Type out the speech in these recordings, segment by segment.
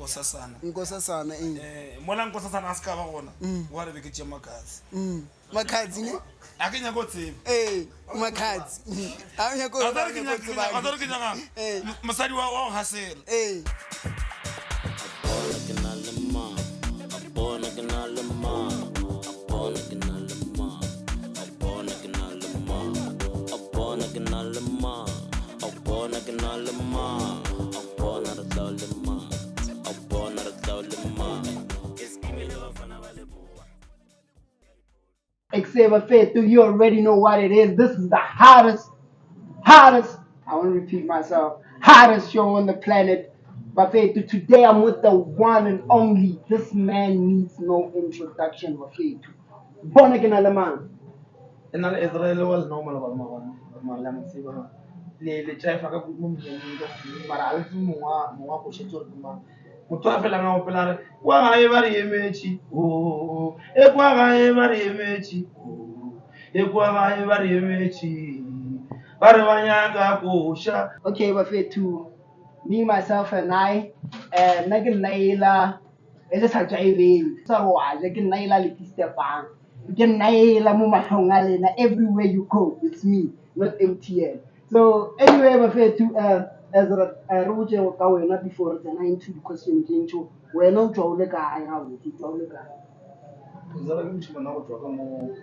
Nkosasana. Nkosasana, ee. Eh, mola Nkosasana a se ka ba gona, wa re be ke tšea Makhadzi. Makhadzi ne? A ke nyake go tseba. Ee, Makhadzi. A o nyake go A tsare ke nyaka, tseba. a tsare ke nyaka Ee. mosadi wa wa go gasela. Ee. Bona ke na le ma, a bona ke na le ma, a bona ke na le ma, a bona ke na le ma, a bona ke na le ma, a bona ke na le ma, a bona re tla le ma, a bona re tla le ma. Xavier Fethu, you already know what it is. This is the hottest, hottest, I want to repeat myself, hottest show on the planet. Bafethu, today I'm with the one and only. This man needs no introduction, Bafethu. Bona ke na le mang? E na le Israel wa lenao maloba le maabane, mara le a mo tseba. Le le tšaifa ka kudu mo menyanyeng ka kudu, mara ga le tsebe mong wa mong wa koša tše gore ke mang. Motho a felang a opela a re, Kwa gae ba re emetše, oh, e kwa gae ba re emetše, oh, e kwa gae ba re emetše, ba re ba nyaka koša. Okay, Bafethu, me, myself and I, eh, nna ke nna ela e le sa jaiveng, sa re wa ja, ke nna ela le Stefan. Ke nna ela mo mahlong a lena, everywhere you go, it's me, not MTN. So anyway, Bafethu, Ezra, re botše ka wena before re tsena into di-question tše ntšho. Wena o tšwa o le kae gabotse, o tšwa o le kae? Ezra ke mošemane wa go tšwa ka mo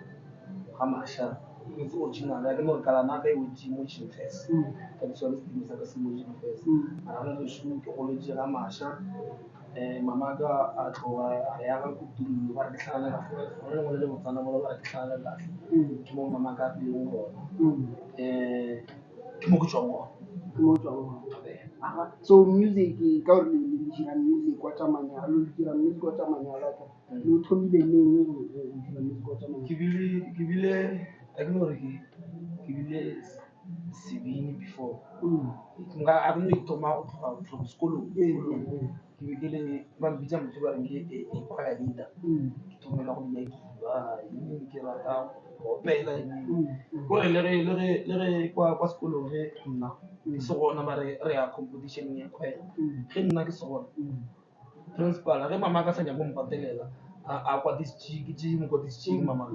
ga Masha, ke itse original ya ke no re kalana ka e wetše mo Chinfes, ka bitšwa le sedimo sa ka se mo Chinfes. Mara ge gešo ke goletše ga Masha, mama ka a tloga a ya ga Kutullo ba re ke hlagale ka go lengwe le le botsana mola ba re ke hlagale kahle, ke mo mama ka a tlileng gona. Ke mo ke tšwang gona. Ke mo o tšwang gona. Aha. So music ka gore le le dira music wa tša manyalo, le dira music wa tša manyalo akere. Le o thomile neng go dira music wa tša manyalo? Ke bile ke bile a ke no re ke ke bile sebini before. Nka a ke no ithoma go tloga go tloga sekolong. Ke be ke le ba mpitša motho ba reng ke a choir leader. Ke thomela go bina kiba eng ke rata go opela eng. Kore le ge le ge le ge kwa kwa sekolong ge nna ke se gona ba re re ya competition ya choir. Ge nna ke se gona principal ge mama ka sa nyake go mpatelela a kwatisitše ke tše mo kwatisitšeng mama.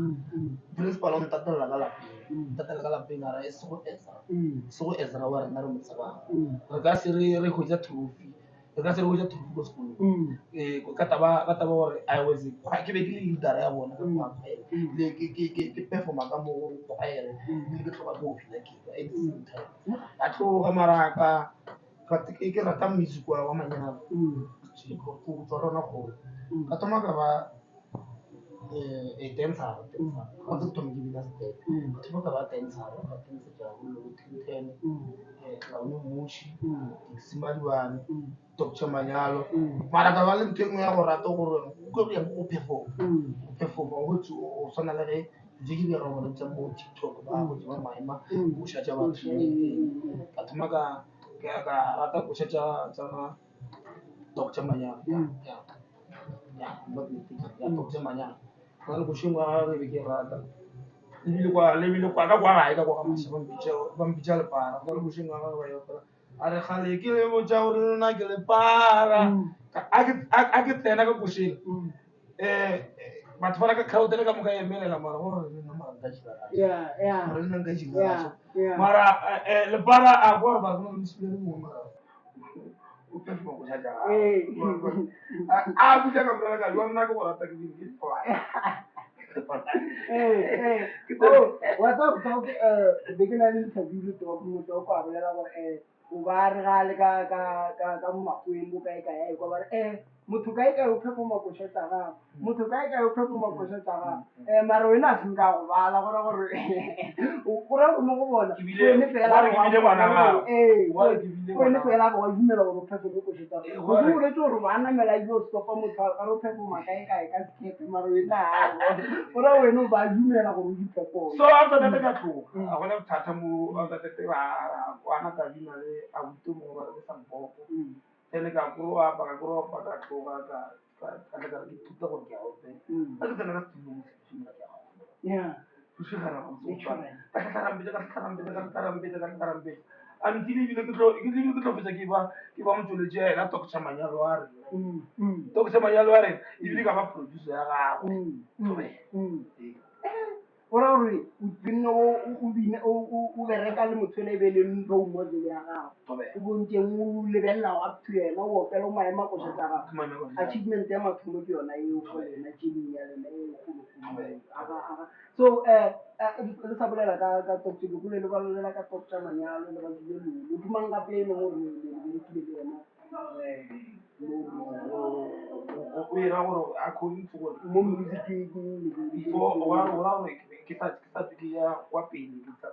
Principal o ntatelela ka lapeng, ntatela ka lapeng a re e sego Ezra, e sego Ezra wa rena re mo tsebang. Re ka se re re hwetša trophy, re ka se re hwetša trophy ko sekolong. Ka taba ka taba gore I was a choir, ke be ke le leader ya bona ka kwa choir. Le ke ke ke ke performa ka mo choir ebile ke tloga ke opela kiba at the same time. Ka tloga mara ka ke rata music wa manyalo go tšwa le yona kgole. Ka thoma ka ba a dancer, ga ke thome ke bina step, ka thoma ka ba dancer, ka dancer bo Tin Clown Mmuši, Dixie Madibane, Doctor Manyalo. Mara ka ba le ntho e nngwe ya go rata gore o ke go perform, go perform o tshwana le ge tše ke dira gore tša mo TikTok ba go ba maema koša tša batho. Ka thoma ka ka rata koša tša tša Doctor Manyalo ya ya Doctor Manyalo. Gona le koša e nngwe ya gagwe e be ke e rata ebile kwa le ebile kwa ka kwa gae ka kwa ga Masha ba mpitša ba mpitša lepara. Gona le koša e nngwe ya gagwe ba e opela a re kgale ke le botša gore le nna ke lepara. A ke tsena ka košeng batho ba ka crowd le ka moka emelela mara gore le nna mara nka jira mara le nna nka jira mara lepara a kwa gore ba re le mongwe mara o performa koša tša gagwe. A butša ka morela ka jwa nna ke go rata ke ke Oh, what's up, Doc? Be ke na le interview le Doc, mo Doc a bolela gore o ba re ga le ka ka ka ka mo makgoweng mo kae kae a ekwa ba re motho kae kae o performa koša tša gago, motho kae kae o performa koša tša gago. Mara wena a se nka go bala go ra gore go ra gore mo go bona wene fela wene fela wa dumela gore o performe koša tša gago. Godimo o boletse gore ba namela ebile o stopa motho a re o performa kae kae ka sekepe mara wena go ra wena o ba dumela gore o di performe. So after that ka tloga ga gona bothata mo after that ra kwana ka bina le abuti o mongwe ba re ke Sampopo. Then ka grow up ka grow up ka tloga ka ka tla ka re ke ithuta gore ke a opela. Ga ke tsena ka studio ke simolola ke a opela. Ka tlhatlharampetša ka tlhatlharampetša ka tlhatlharampetša ka tlhatlharampetša. Until ebile ke tlo ke ebile ke tlo fetša ke ba ke ba motšweletši ya yena Doctor Manyalo a rena. Doctor Manyalo a rena ebile ka ba producer ya gagwe. Thobela. Ee. Go ra gore o tenne o bereka le motho yola e be e le role model ya gago. Thobela. O bontšeng o lebelela up to yena, o opela o maemo a koša tša gagwe. Achievement ya mathomo ke yona eo for lena tšeling ya lena e kgolokgolo. Aga, aga. So le sa bolela ka ka Doctor ke kwele le bolela ka Doctor Manyalo le badile Lolo. Ke mang gape e leng gore le berekile le yena mo O e ra gore according to gore mo musicing le berekile before o ra o ra gore ke sa ke sa ke ya kwa pele ke sa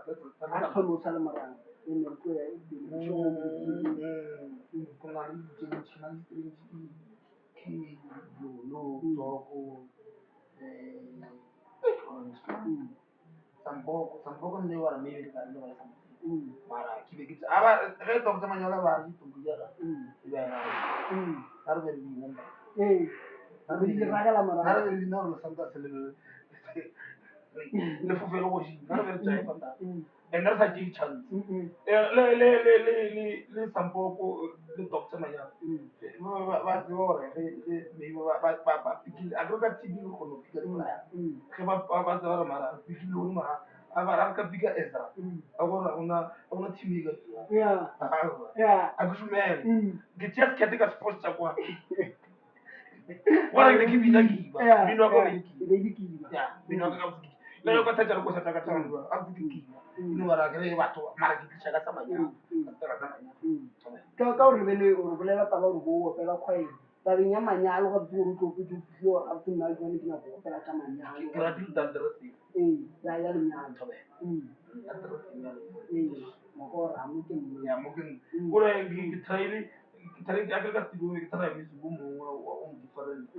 a tlhole o sa le morago e ne re tlo ya e pele Go na le tse dintši na le tse dintši ke Lolo, Toko, Samboko, Samboko nne wa re maybe le ka le ba something. Mara ke be ke a ba ge Doctor Manyalo ba re tumbu ya ka. E ba ya. Ga re be re bina. Ee, Ga re di ragela morago. Ga re be re bina gore santa se le le fofele godimo. Ga re be re tsaya fanta. And re sa tšee chance. Le le le le le le Samboko le Doctor Manyalo. Ba ba tseba gore ge ge maybe ba ba ba ba pikile a ke ka TV re kgone go pika dibolaya. Ge ba ba ba tseba gore mara re pikile gore mara a ba re ka pika Ezra. A gore ga gona ga gona team e ka tsogang. Yeah. Aowa. Yeah. A ke dumele. Ke tšea sekete ka se posta kwa. Gore ke be ke bina kiba. Yeah, Mmino wa ka o be yeah. le kiba. E be le kiba. Ya, mmino wa ka gabotse ke le yo ka thetša le koša tša ka tša ga gabotse ke kiba. Eno mara ke re batho mara ke tliša ka sa manyalo. Ka taba tsa manyalo. Ka ka gore bele o re bolela taba gore bo opela choir. Tabeng ya manyalo gabotse gore o tlo fetša o fihle gore gabotse nna jwale ke nyaka go opela tša manyalo. Ke ratile tandere Ee, ya ya lenyalo. Thobela. Tandere ya lenyalo. Ee, moko gore a mo ke nna. Ya mo ke nna. Gore ke ke try-ile ke try a ke ka studio ke try music o mongwe wa o different.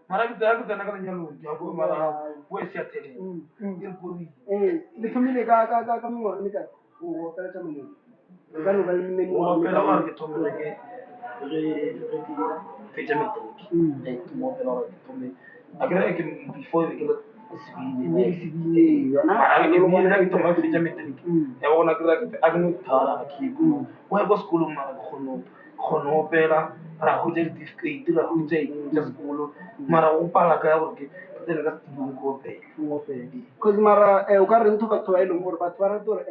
Mara ke tsaya ke tsena ka lenyalong ke a go mara o e sia thelela. Ke re kore Ee, le thomile ka ka ka ka mengwaga e mekae go opela tša manyalo? O ka no ba le go opela gore ke thomile ke ge ge ke fetša matric. Ge ke mo opela gore ke thome a ke re ke before ke le sebini. Mme le sebini, yona. Mara ke bina ke thoma ke fetša matric. Ya bona ke re a ke no thara ke ko. O ya kwa sekolong mara ke kgone kgone go opela ra hwetša di-certificate ra hwetša eng tša sekolo mara go pala ka gore ke ke tsene ka studiong ke opela. Cause mara o ka re ntho batho ba e leng gore batho ba rata gore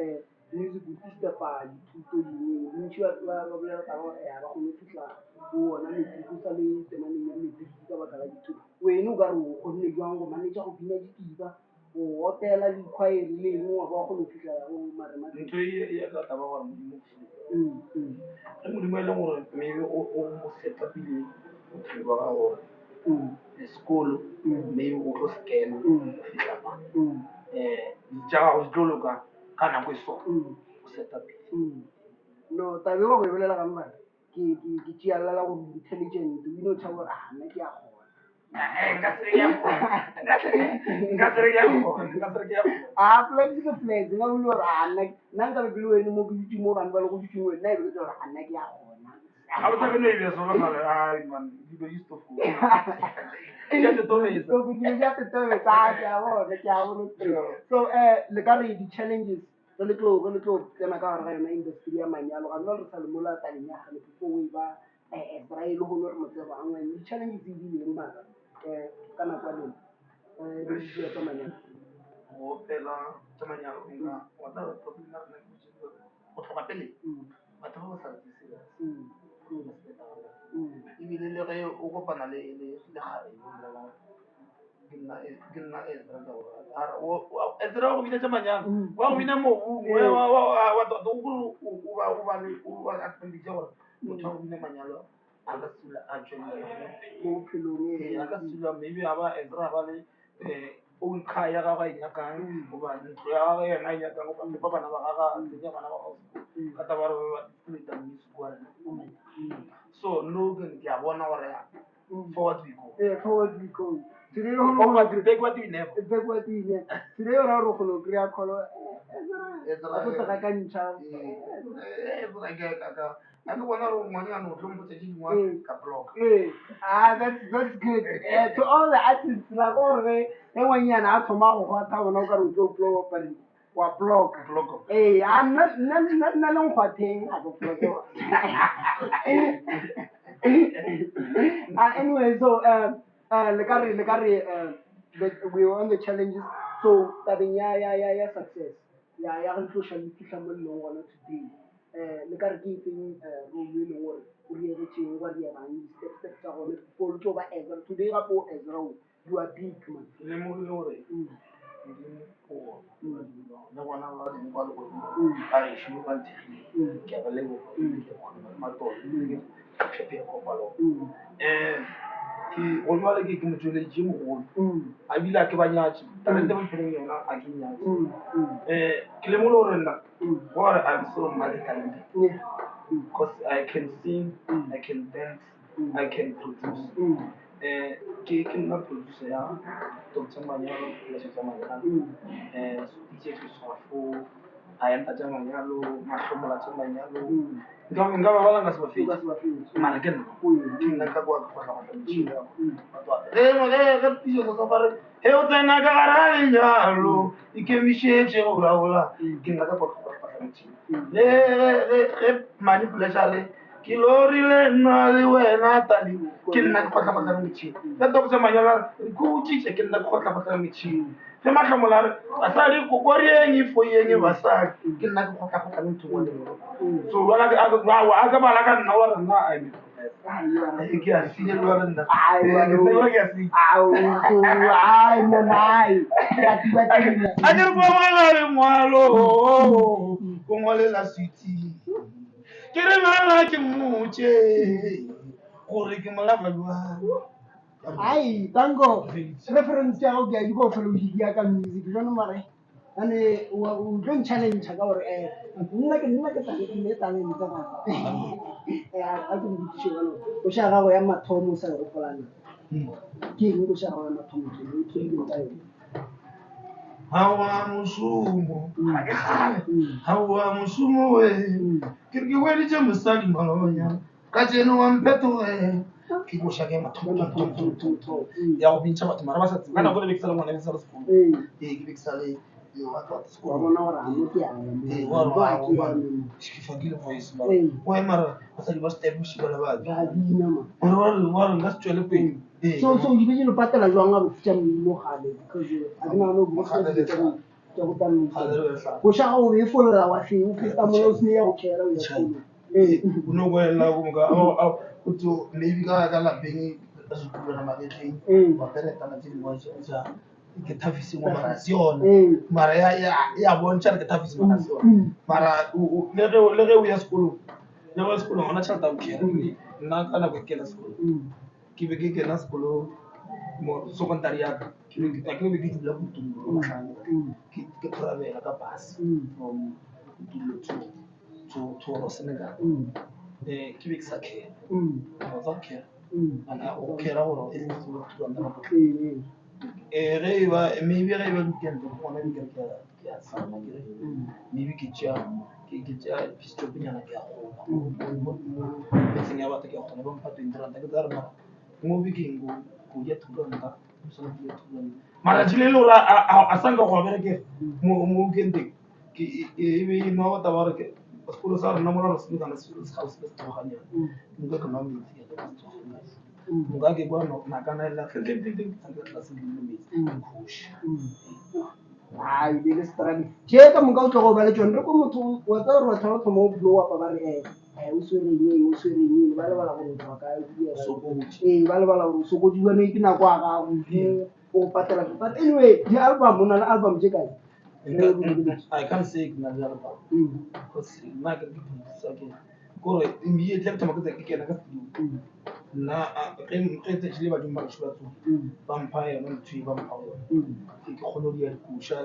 music o disturb-a dithuto dingwe bontši ba ba ba bolela taba gore ga ba kgone go fihla go ona matric o sa le temaneng ya matric ka baka la dithuto. Wena o ka re o kgonne jwang go manage-a go bina dikiba, go opela di-choir le eng wa ba wa kgona go fihla go marema? Ntho e ya ka taba gore Modimo o file. Ge Modimo e leng gore maybe o o mo set-up-ile bophelo ba gago gore sekolo maybe o tlo se kena go fihla fa. Tša gago di tlo loka ka nako e so o set-up-ile. No, taba e wa go e bolela ga mara ke ke ke tšealela gore o intelligent o bile o tšhaba gore ah nna ke a kgona. Nka se re ke a kgona. Nka se re ke a kgona. Nka se re ke a kgona. Ah, flex ke flex nka bile gore ah nna nna nka be ke le wene mo ke dutse mo bane ba le go dutse mo nna e be ke tseba gore ah nna ke a kgona. Ga o sa ke no e bea solo gale, ai man, dilo di stop. Di a tetobetsa. So dilo di a tetobetsa, ah, ke a bona, ke a bona straight. So le ka re di-challenges re le tlo re le tlo tsena ka gare ga yona industry ya manyalo ga jwale re sa le mola tabeng ya kgale before o e ba Ezra e le gone re mo tsebang and di-challenges e bile eng mara ka nako ya lena le dilo tsa manyalo. Go opela tsa manyalo nka wa tseba problem ya rena ke botse go tloga pele batho ba ba sa re tseye serious. Ba se betagala. Ebile le ge o kopana le le le kgarebe o mmolela gore ke nna ke nna Ezra ka gore a re Ezra wa go bina tša manyalo wa go bina mobung wa wa wa tota o gore o ba o ba le o ba advantage ya gore motho wa go bina manyalo a ka sula a tšwelela Mo bophelong ee a ka sula maybe a ba Ezra a ba le own car ya gagwe a e nyakang goba ntlo ya gagwe yena a e nyakang goba fepa bana ba gagwe a tsenya bana ba gagwe sekolo ka taba ya gore ba display music wa rena. So no ke a bona gore forward we go. Ee, forward we go. Today go Forward, backward we never. Backward we never. Today o ra gore o kgona go kry-a call Ezra, go tloga ka ntšha. Ezra ke ka ka a ke bona gore ngwanyana o tlo mpotsa tše dingwe ka block. Ee, ah, that's good. To all the artists, la gore ge ngwanyana a thoma go kgwatha bona o ka re o tlo blow up. Wa block. Block. Ee, a nna le nkgwatheng a ke block. Anyway, so le ka re le ka re we were on the challenges. So tabeng ya success ya re tloša le fihla mo le leng gona today. Le ka re ke efeng role e leng gore o riegetšeng gwa diegang di-step step tša gone before le tlo ba Ezra. Today gape o Ezra o you are big man. Ke lemogile gore Modimo o gona, le gona ba leng kwa legodimong ba gešo ba nthekgile, ke a ba leboga ebile ke leboga le matolo ebile ke tshepe ya kopano. Ke go jwale ke ke motšweletši yo mogolo ebile a ke ba nyatše, talente ba mphileng yona a ke e nyatše. Ke lemogile gore nna gore I'm so multi talented because I can sing, I can dance, I can produce. Ke nna producer ya Doctor Manyalo, Pleasure tša Manyalo, DJ Seswafo, Ayanda tša Manyalo, Mahlomola tša Manyalo. Nka ba bala nka se ba fetše, mara ke nna, ke nna ka kwa ke kgotla metšhini ya ka. Ge DJ Seswafo a re he o tsena ka gare ga lenyalo, ikemišetše go laola, ke nna ka kwa ke kgotla metšhini. Ge Mane Pleasure a re ke lorile nna le wena tali, ke nna ke kgotla-kgotlang metšhini. Ge Doctor Manyalo a re re khutšitše, ke nna ke kgotla-kgotlang metšhini. Ge Mahlomola a re basadi kokorieng e foyeng basadi, ke nna ke kgotla-kgotlang ntho engwe le engwe. So jwale a ka bala ka nna wa re nna I'm a professor. Ke a senya jwale nna. Ke ke a senya. A ke re ko amogela lengwalo, o ngwalela sweetie. Ke re mama ke mmotše gore ke mo lava jwang. Ai, tanko reference ya gago ke a di kwa o fela o di ka music jalo mare ane o tlo nchallenge ka gore nna ke talente talente gape. A ke go botšiše jalo koša ya gago ya mathomo o sa e gopolang ke eng koša ya gago ya mathomo ke o thomileng ka yone? Aowa mošomo, ga ke kgale. Aowa mošomo we, ke re ke hweditše mosadi malobanyana, kajeno wa mphetogela. Ke koša ke mathomo ya go bintšha batho mara ba sa tsebe. Ka nako ele be ke sa le ngwana, ke sa le sekolong. Ee, ke be ke sa le Wa bona gore a mo ke a ya mo. Ee, wa Mo a ke ya mo. Ke fakile voice mara. Wa mara basadi ba step bosigo ba ba bina man. Gore wa re nka se tšwele pele. Ee. So di be di lo patela jwang ga botse tša mmino gale because a ke nagane gore Gale tša go tša go tša mmino. Gale re tla. Koša ga o be e folela wa fe o feta mola o sene ya go khera o ya sekolong. Ee. O no boela go moka o tso maybe ka lapeng ka sekulwana magetleng wa peretana tse dingwe tsa ke thabiso mara ha se yona mara ya bontšha re ke thabiso mara ha se yona mara le ge o ya sekolong le ge o ya sekolong ga ona tšhelete ya go khera nna ka nako ke kena sekolo ke be ke kena sekolo mo secondary ya ka ke be ke dula Botumo ke travel-a ka bus from Botumo to Rosenekal ke be ke sa care wa tseba go care go care gore e ge e ba maybe ge e ba weekend ke gona ke re ke a tshaba ke re maybe ke tšea ke tšea piece-nyana ke a gola mo metseng ya batho ke a kgona ba mpha 20 ranta ke tsaya gore mara mo bekeng go ja 2 ranta o tshwanetse go ja 2 ranta mara tšhile e le gore a sa nka go a berekela mo weekend-eng ke e be e nwa taba gore ke sekolo sa rena mola re se kana se se ga se se tshoganyana nka ke nwa metsi ya ka se nka ke kwa nakana ela tle tle tle tle ka tlase le metsi kgoši. Ai be le struggle tše ka moka o tlogo ba le tšone re ko motho wa tseba gore batho ba thoma go blow up ba re o swere eng o swere eng ba lebala gore o tswa kae o dira ee ba lebala gore o sokotše jane ke nako ya gago o patela but anyway di-album o na le album tše kae? I can't say ke na le album because nna ke producer ke kore immediately ke thoma ke ke kena ka studio nna ge tšatši le badimo ba gešo ba tsoga ba mpha yona ntho e ba mpha yona ke kgone go dira dikoša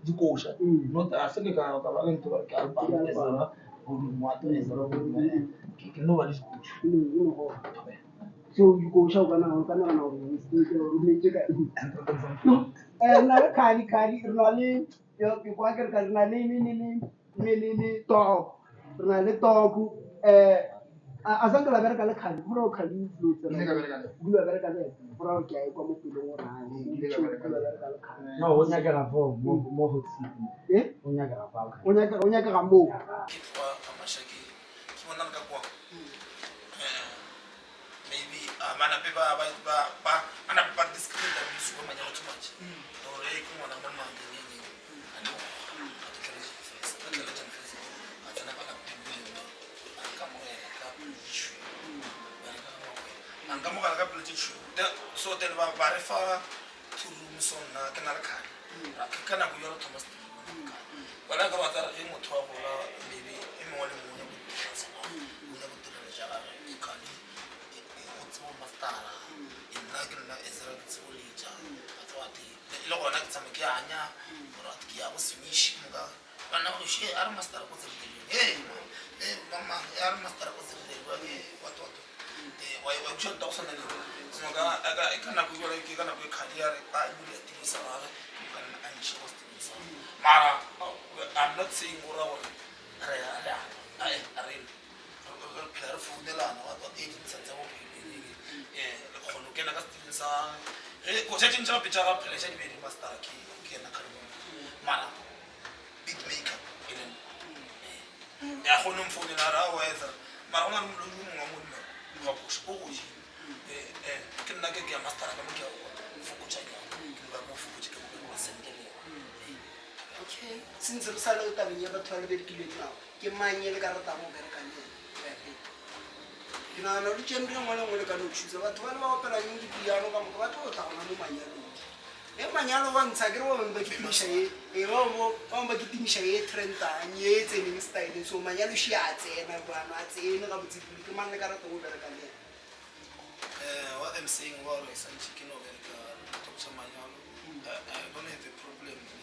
dikoša not a se ke ka ba le ntho ba re ke album Ezra volume one Ezra volume ke no ba le dikoša. So dikoša o ka nagana gore o rometše ka eng? Re na le khali khali re na le ke kwa ke re re na le toko re na le toko. A zange la bereka le Khali, go raya gore Khali o tlile go tsena. Ile ka bereka le O kile wa bereka le ena, go raya gore ke a e kwa mo pelong gore hai, Ee, ke ile ka o bereka kile wa le bereka le Khali. No, o nyakega foo mo mo Hot City. Eh? O nyakega fao. O nyakega o nyakega moo. Ke tloga ka Mashakeng, ke bona le ka kwa. Maybe ba nape ba ba ba ba ba nape ba discriminate music wa manyalo too much. Gore hey, ke ngwana mang mang eng eng eng. A no, a ke tla le first, ka tla le first. A tsena ka lapeng le nna. A nkamogela ka pelo tše tšhweu. Ba re ka makwela. A nkamogela ka pelo tše tšhweu. So then ba ba re fa two rooms so nna ke na le Khali. Ra ka nako eo re thoma studio nna le Khali. Bona ka ba tsaya ge motho a gola maybe e mongwe le mongwe o nyaka go dira sa gagwe, o nyaka go dira tša gagwe. E Khali o tsebo mastera, e nna ke nna Ezra ke tsebo letša. Ba tseba te le gona ke tshama ke anya gore ke ya go Swish ke moka bana ba gešo, a re mastera ko tserileng. Hey hey mama a re mastera ko tserileng. What what. Wa wa utlwa nta go tshwana le ke moka ka nako e ke ka nako e Khali ya re a bula studio sa gagwe ke moka nna a ntšhe go studio sa gagwe. Mara I'm not saying go raya gore re a re a re a re re phela re founelana wa wa e dintsha tsa bophelo re kgona go kena ka studio sa gagwe. Ge ko tše tša gape tša ga phela tša di be di mastera ke ke yena Khali mara beat maker e leng ya kgone go mfounela a re aowa Ezra mara go na le molodi o mongwe wa monna ga koša o godimo ke nna ke ke ya mastera ka mo ke ya go fokotša nyana ke ba mo fokotše ke mo ke ba sende le yona. Okay, since re sa le tabeng ya batho ba le berekileng nao, ke mang e le ka ratang go bereka le ena go ya pele? Ke nagana gore genre e nngwe le nngwe le ka no choose batho ba le ba opelang dipiano ka moka ba tlo tla gona mo manyalong. Ge manyalo ba ntsha ke re ba bangwe ba kitimiša ye ee ba bangwe ba bangwe ba kitimiša ye trendang ye e tseneng styleng so manyalo še a tsena bjano a tsene gabotse pele ke mang le ka ratang go bereka le ena? What I'm saying wa gore santše ke no bereka talk tša manyalo I don't have a problem le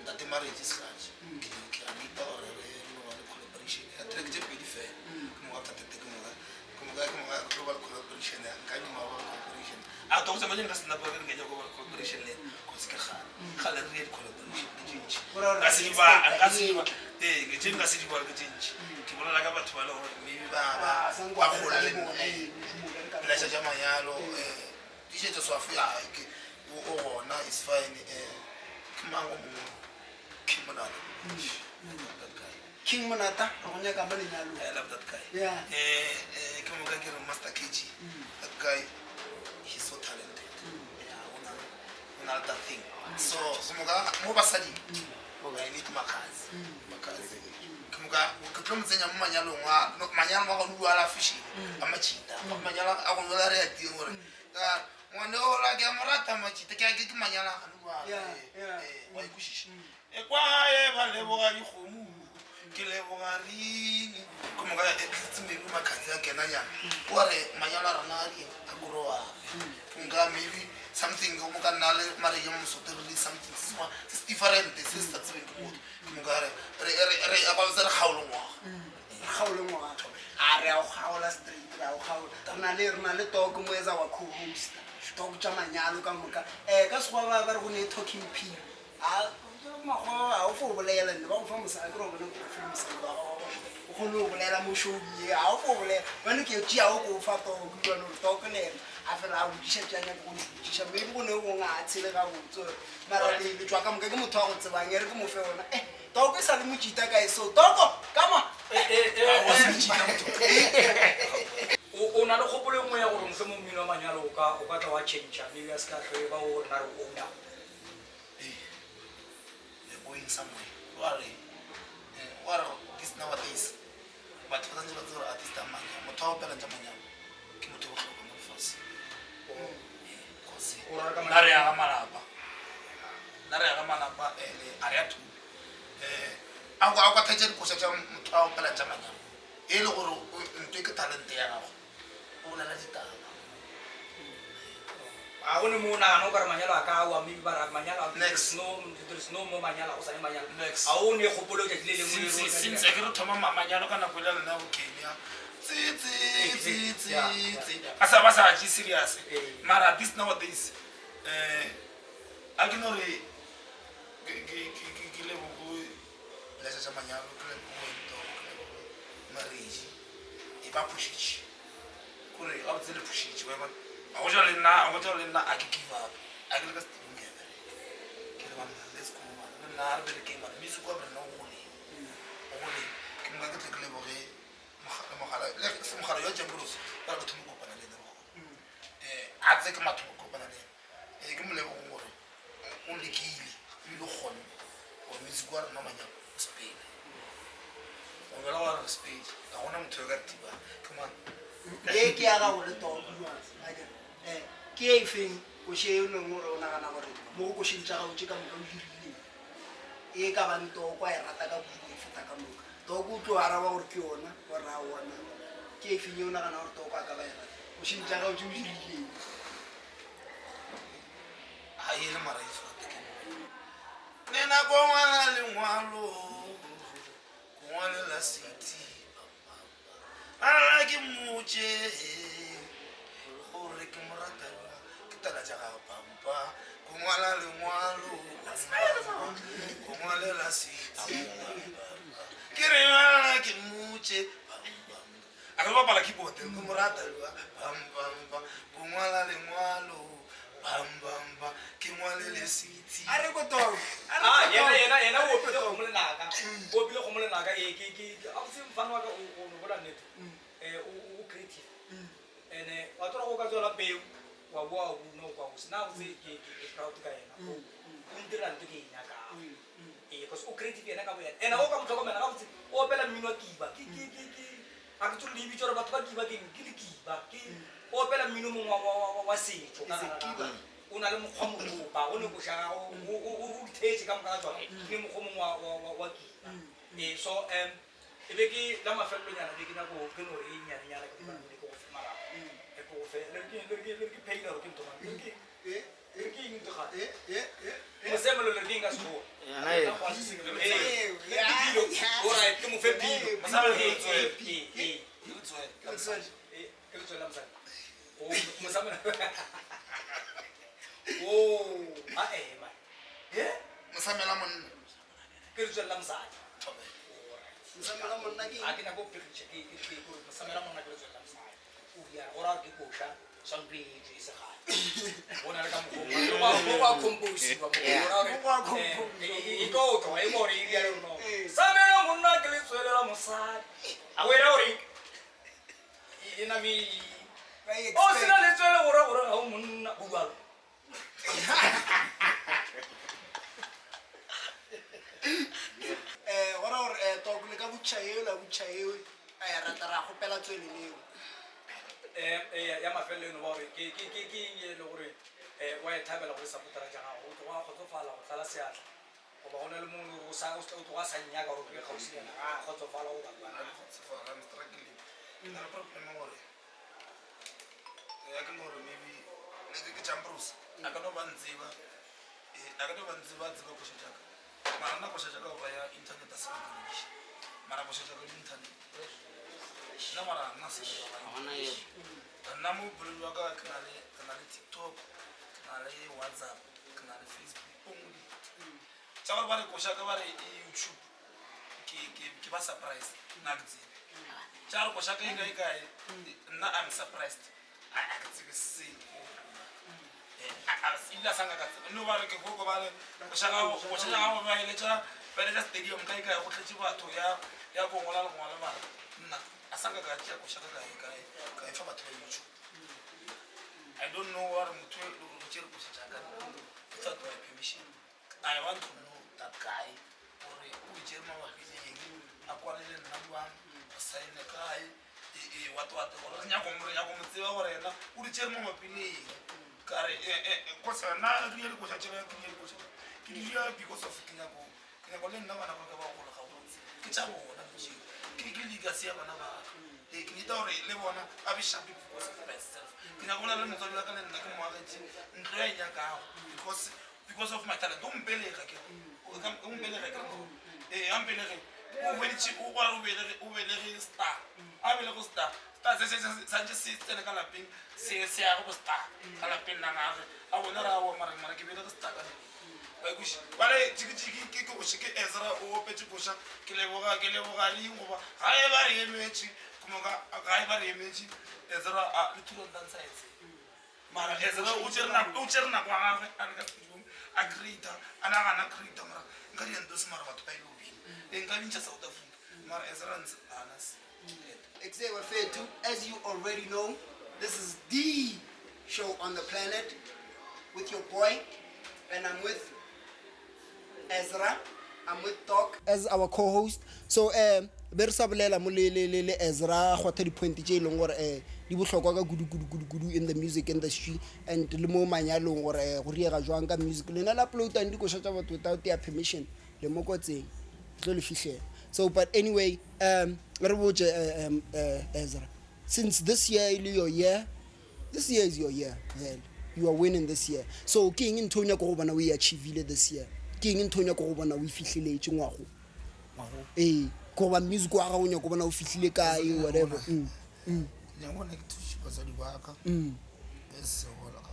ntate Marriage Sehlatše ke ke a rata gore re no ba le collaboration ya track tše pedi fela ke moka after that ke moka ke moka ke moka re tlo ba le collaboration ya nka nyuma go ba le collaboration a to go tsamaya nka se napa ke re ke nyaka go ba le collaboration le ena cause ke kgale kgale re di collaboration ke tše ntši Go ra gore nka se re di ba expecta nka se di eng? ba ee ke tše nka se di bale ke tše ntši ke bolela ka batho ba le gore maybe ba ba Ah, sanko ba wa gola bereka le le nna bona ee ee, mošomo o bereka le Pleasure bona. tša manyalo tiišetšo swafe ya ke o o gona is fine ke mang o mongwe King Monada I love that guy King Monata re go nyaka mo lenyalong. I love that guy Yeah. Ke moka ke re Master KG that guy he's so talented yeah o na o na le that thing so ke moka mo basading I need Makhadzi Makhadzi ke moka ke tlo mo tsenya mo manyalong a no, manyalo a go bua la fashion a matšhita manyalo a go bua re ya teng gore ka ngwane ola ke a mo rata matšhita ke ke ke manyalo a go bua wa ikwešiša e kwae ba leboga dikgomo ke leboga ring ke moka at least maybe Makhadzi a kenanyana o re manyalo a rena a reng a grow-ape ke moka maybe something go moka nna le mareke mo mosote re le something se sengwe se se different se se sa tsebeng ke motho ke moka re re re re ba botsa re kgaolo ngwaga Re kgaole ngwaga a re a go kgaola straight re a go kgaola re na le re na le talk mo etsa wa co-hosta talk tša manyalo ka moka um ka sekgowa ba ba re go ne talking pill a makgowa ga o fo bolela nne ba go fa mosadi ke re bone o fe mosadi wa gago o kgone go bolela mo showng ye ga o fo bolela bane ke tšea o ko o fa talk jalo gore talk le ena a fela a botšiša tša nyaka go di botšiša maybe go ne gongwe a tshele gabotse mara le le tšwa ka moka ke motho wa go tsebang e re ke mo fe ona eh toko e sa le motšita kae so toko kama O na le kgopolo e nngwe ya gore mohlomong mmino wa manyalo o ka o ka tla wa change maybe a se ka hlwe ba o rena re o owna. Ee, we're going somewhere. Wa re wa re this nowadays batho ba santse ba tsebe gore artist a manyalo motho wa opelang tša manyalo ke motho o bohlokwa mo lefaseng. Cause nna re aga malapa nna re aga malapa ene a re a thupe a o ka thetša dikoša tša motho a opelang tša manyalo e le gore nto e ke talente ya gago o bolela ditaba. A go ne mo o nagana o ka re manyalo a ka awa maybe ba ra manyalo a Next. no there is no more manyalo go sa ne manyalo. Next. A o ne kgopolo tšatši le lengwe e re o Since ke re thoma manyalo ka nako e le lena bo Kenya tse tse tse tse tse a sa ba sa tše serious mara this nowadays a ke no re ke ke ke ke leboge Pleasure tša manyalo ke leboge Ntoko ke leboge Marriage. E ba phušitše. Kore gabotse le phušitše wa bona. A go ja le nna, a go ja le nna a ke give up. A ke le ka studio ke a bereka. Ke re banna let's go man. Le nna a re berekeng man. Music wa rena o goleng. O goleng. Ke moka ke tle ke leboge mogala le se mogala yo Jambrose ba re ke thoma go kopana le ena bogolo. A tse ke mathomo go kopana le ena. Ke mo lebogeng gore o lekile ebile o kgonne gore music wa rena manyalo o sepele. Go bela wa re sepele ga gona motho yo ka re thibang. Ke mang? Ye ke ya gago le Tom. Ke e feng koše e leng gore o nagana gore mo go košeng tša gago tše ka moka o dirileng e ka bang Toko a e rata ka kudu go e feta ka moka? Toko o tlo araba gore ke yona or aowa na. Ke e feng ye o nagana gore Toko a ka ba e rata košeng tša gago tše o dirileng? Ga e le mara e fata ke ne nako ngwala lengwalo ko ngwalela city ala ke mmotše gore ke mo rata jwang ke tala tša gago pampa ko ngwala lengwalo ko ngwalela city ke re ala ke mmotše A ka bapala keyboard ke mo rata bam bam bam ko ngwala lengwalo bam bam bam ke ngwale le city. A re ko toro. Ah, yena yena yena o opile kgomo lenaka. O opile kgomo lenaka ee ke ke a botse mfana wa ka o o no bola nnete. Eh o o creative. Ene wa tsora go ka tswela peo wa boa o no kwa go sena botse ke ke ke proud ka yena. O ntira ntho ke e nyakang. Ee, cause o creative yena ka boyena. Ene o ka mo tlhokomela gabotse, o opela mmino wa kiba. Ke ke ke ke a ke tsore le e bitsa gore batho ba kiba ke eng? Ke lekiba. Ke o opela mmino mongwe wa wa wa wa setso ka Is it kiba? O na le mokgwa moropa, go ne koša gago o o o di theetše ka moka ga tsona. Ke mokgwa mongwe wa wa wa wa kiba. Ee, so e be ke la mafelelonyana be ke nyako ke no re e nyanenyana ke bona ke go fe marapo. Ke go fe le re ke le re ke le re ke pheila gore ke ntho mang? Le re ke Le ke eng ntho gape? Mosemelo le re ke eng ka Sekgowa? Yena e. Le ke pilo. Alright, ke mo fe pilo. Mosamelo ke letswele. Ee, ee. Ke letswele. Ke letswele la mosadi. Oh, mosamelo. Oh, a ema. Eh? Mosamela monna. Ke letswele la mosadi. Mosamela monna ke A ke nyako go phegiša ke ke ke gore mosamela monna ke letswele la mosadi. O ya go ra ke koša swantse e tswe e se gale. Go na le ka mokgwa o go a composiwa mo go ra Mo go a gore composiwa. e tlo tloga e gore e rialo no. Samela monna ke letswele la mosadi. A o era gore e name Ba e o sena expect. letswele go ra gore ga o monna go jalo. Go ra gore Toko le ka botšiša eo la botšiša eo ra tla ra kgopela tswele leo. Ya mafelelo eno ba gore ke ke ke ke eng e le gore wa e thabela go di-supportera tša gago o tloga a kgotsofala go tlala seatla goba go na le mongwe o sa o tloga a sa nnyaka gore o be kgauswi le yena ga a kgotsofala goba Ga ke kgotsofala, I'm struggling. Ke na le problem ya gore ya ke no gore maybe le ke Jambrose a ka no ba ntseba a ka no ba ntseba a tseba koša tša ka mara nna koša tša ka goba ya internet a se ke rekiša mara koša tša ka di internet nna mara nna se nna mo boledi wa ka ke na le ke na le TikTok ke na le WhatsApp ke na le Facebook only tša gore ba re koša ka ba re e YouTube ke ke ke ba surprise nna ke tsebe tša gore koša ka e kae kae nna I'm surprised a ke tsebe selo ebile a sa nka ka tseba no ba re ke go ba re koša ga gago ba eletša ba eletša stadium kae kae go tletše batho ya ya ko ngola lengwalo mara nna a sa nka ka tšea koša ka kae kae ka e fa batho ba YouTube I don't know gore motho e le gore o tšere koša tša ka without my permission I want to know that guy gore o e tšere mabapi le eng a kwane le nna jwang a saene kae ee what what gore re nyako re nyako mo tseba gore yena o di tšere mabapi le eng ka re cause nna ke di dikoša tšela ke di dikoša ke di dira because of ke nyako ke nyako le nna bana ba ka ba gola gabotse ke tša bona dilo ke ke legacy ya bana ba ka ee ke needa gore le bona ba be sharp because of myself ke nyako bona le motswadi wa ka le nna ke mo agetše ntlo ya e nyakago because because of my talent o mpelega ke o mpelega ke ee a mpelege o hweditše o gore o belege o belege star a belege star star se se santse se tsene ka lapeng se se ya go star ka lapeng la gagwe a bona ra wa mara mara ke belege star ka ba ikuši bale jiki jiki ke ke goše ke Ezra o opetše koša ke leboga ke leboga reng goba ga e ba re emetše. Ke moka gae ba re emetše Ezra a le 2 rand sa etse. Mara Ezra o tšere nako o tšere nako ya gagwe a le ka studiong a creator a nagana a creator mara nka di endorse mara batho ba ile go bina. Ee nka bintšha South Africa mara Ezra ntse ana se. Ekse bafethu, as you already know, this is the show on the planet with your boy, and I'm with Ezra, I'm with Doc as our co-host. So um be re sa bolela mo le le le le Ezra gwa tha di-point tše e leng gore um di bohlokwa ka kudu kudu kudu kudu in the music industry and le mo manyalong gore eh, go riega jwang ka music lena le uploadang dikoša tša batho without their permission le mo kotseng tlo le fihlela so but anyway um re botše eh, um, uh, Ezra since this year e le your year this year is your year vele you are winning this year so ke eng ntho o nyako go bona o e achievile this year ke eng ntho o nyako go bona o e fihleletše ngwago ee goba music wa gago o nyako bona o fihlile kae whatever Nyako bona ke thuše batswadi ba ka. Yes,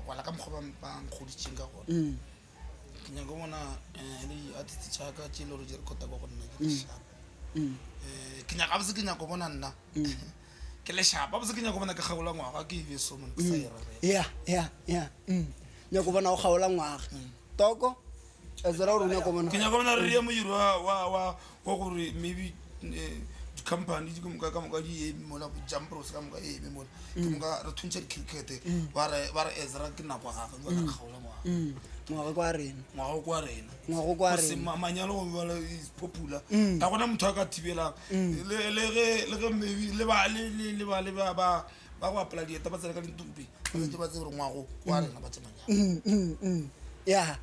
gola ka mokgwa ba nkgoditšeng ka gona. Ke nyaka bona eh, le di-artist tša ka tše e le gore di recorda ka go nna ke le sharp. Eh, ke nyaka gabotse ke nyaka bona nna ke le sharp gabotse ke nyaka bona ke kgaola ngwaga ke ebe so man ke sa e rerela. ya ya ya nyako bona o kgaola ngwaga toko Ezra gore o nyako bona ke nyaka bona re ye modiro wa wa wa wa gore maybe eh, di-company di ka moka ka moka di eme mola jumpros ka moka e eme mola ke moka re thuntšha di-cricket ba re ba re Ezra ke nako ya gagwe ba re kgaola ngwaga ngwaga kwa rena ngwaga kwa rena Ngwaga kwa Go se rena. manyalo go bjalo is popular ga gona motho a ka thibelang le le ge le ge maybe le ba le le le ba le ba ba ba go apola dieta ba tsena ka dintompe ba santse ba tsebe gore ngwago kwa rena ba tse manyalo ya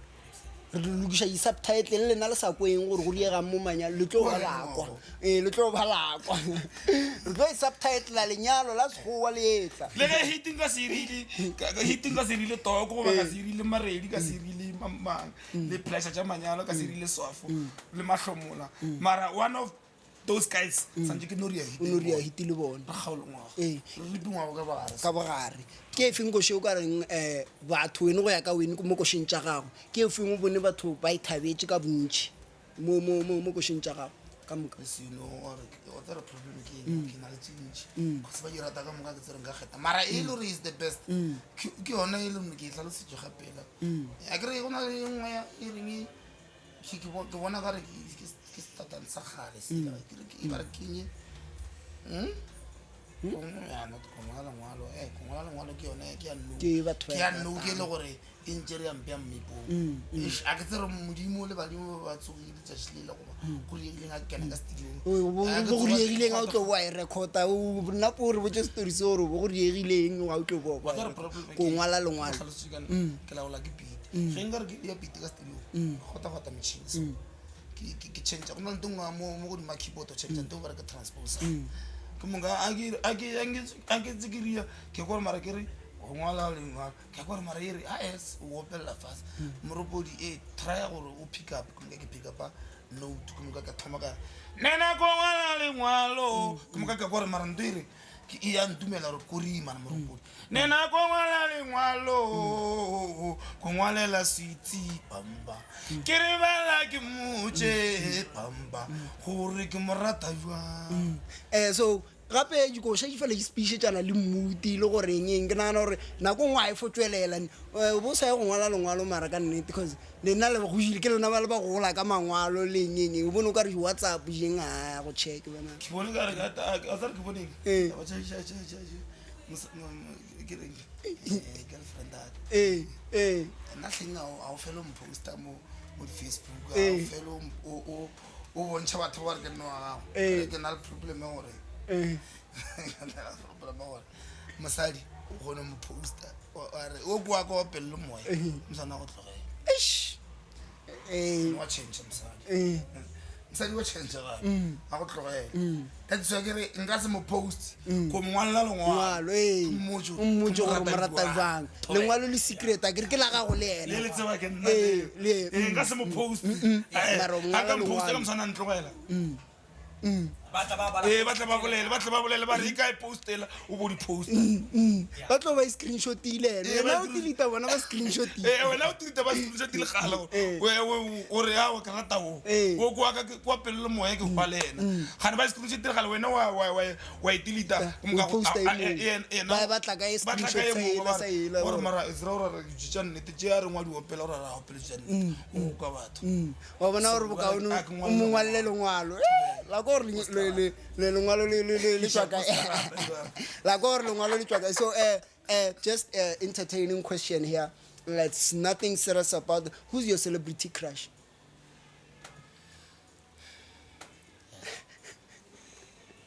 re lokiša di-subtitle le lena le sa kweng gore go diegang mo manyalo le tlo ba lakwa ee le tlo ba lakwa re tlo e subtitlela lenyalo la sekgowa le etla le ge hiting ka se rile hiting ka se rile toko goba ka se rile maredi ka se rile mang le pressure tša manyalo ka se rile swafo le mahlomola mara one of those guys santse ke no ria o no ria hiti le bona re kgaolo ngwaga Ee. re ripi ngwago ka bogare ka bogare ke efeng koše o ka reng um batho wene go ya ka wene mo košeng tša gago ke efeng o bone batho ba e thabetše ka bontši mo mo mo mo košeng tša gago ka moka seno gore o tsere problem ke eng ke na le tse dintši cause ba di rata ka moka ke tsere nka kgetha mara e le gore is the best ke ke yone e le gore ke e tlhalosetse gapela a kere go na le e nngwe ya- e reng e- ke ke bo- ke bona kare ke ke- ke setatane sa kgale sela ke re ke- ba re kenye ya not go ngwala lengwalo eh go ngwala lengwalo ke yone ke ya no Ke batho ba ke e ya no ke ratang. e le gore e ntse re ya mpe ya mmepong Eish, a ke tsere modimo le badimo ba ba tsogile letšatši le le goba go diegileng a ke kena ka studiong O- bo A ke bo go tsoga- diegileng ga o tlo boa e recorda nna po re botse story se gore bo go diegileng ga o tlo boa Wa tseba problem ko ke- ngwala lengwalo ke tlhalositse ka nna, ke laola ke beat ge nka re ke ya beat ka studio gota-gota metšhini so ke ke- ke change go na le ntho e nngwe mo mo godimo ga keyboard o change ntho e ba re ke transpose ke moka a ke a ke a ke- a ke tse ke ria ke kore mara ke re go ngwala lengwalo ke kore mara e re a s o opelela fase moropodi e trya gore o pick up ke moka ke pick upa note ke moka ka thoma ka re nena ko ngwala lengwalo ke moka ka kore mara ntho e re ke e ya ntumela gore korima na moropodi nena ko ngwala lengwalo ko ngwalela switsi bamba ke re bala ke motse bamba gore ke mo rata jwang um so gape dikoša di fela di sepedišetšana le mmuti le gore eng eng ke nagana gore nako nngwe ga e fo tswelela Eh, bo sa ye go ngwala lengwalo mara ka nnete cause lena le go ke lona ba le ba gola ka mangwalo le eng eng eng. o bone o ka re di-whatsapp jeng a go check bona ke bone ka re a tsare ke boneng Ee. Taba ke reng Eh, girlfriend aka ee ee nna tlheng ga o fele o mposta mo mo di-facebook ga o Ee. fele o- o- o o bontšha batho ba re ke nne wa gago Ee. ke na le problem ya gore ee ke na le problem ya gore mosadi o kgone mo posta wa re o kwa ka wa pelelo moya mosana go tlogela Eish. ee wa change mosadi ee mosadi wa change gape ga go tlogela that's why ke re nka se mo post ko mo ngwalela lengwalo lengwalo ee Ke mmotse o mmotse ke gore mo rata jwang lengwalo le secret a kere ke la gago le le ena le tseba ke nna Ee, le. le- Ee, nka se mo post Mara o a ngwala ka mposta lengwalo. ka mosana ntlogela Ba tla ba bala. Ee, ba tle ba bolele, ba tle ba bolele ba re e kae postela, o bo di posta. Ba tlo ba e screenshotile ene. Ee, ba Wena o delete bona ba screenshotile. Ee, wena o delete ba screenshotile kgale gore o re ao ke rata o. Ee. O kwa ka kwa pelo le moya ke hwa le ena. Gane ba screenshotile kgale wena wa wa wa wa e delete. O posta e mongwe. Ba batla ka e Ba tla ka e screenshot sa mongwe, ela, ba sa re, ela, gore gore- mara Ezra o ra re tša nnete tše a re ngwa di opela o ra re a opele tša nnete. O kwa batho. Wa bona gore bokaone A ke o ngwalle mo ngwalele lengwalo. La ko gore lengwalo le tswa kae? La ko gore lengwalo le tswa kae? So, just entertaining question here. It's nothing serious about who's your celebrity crush?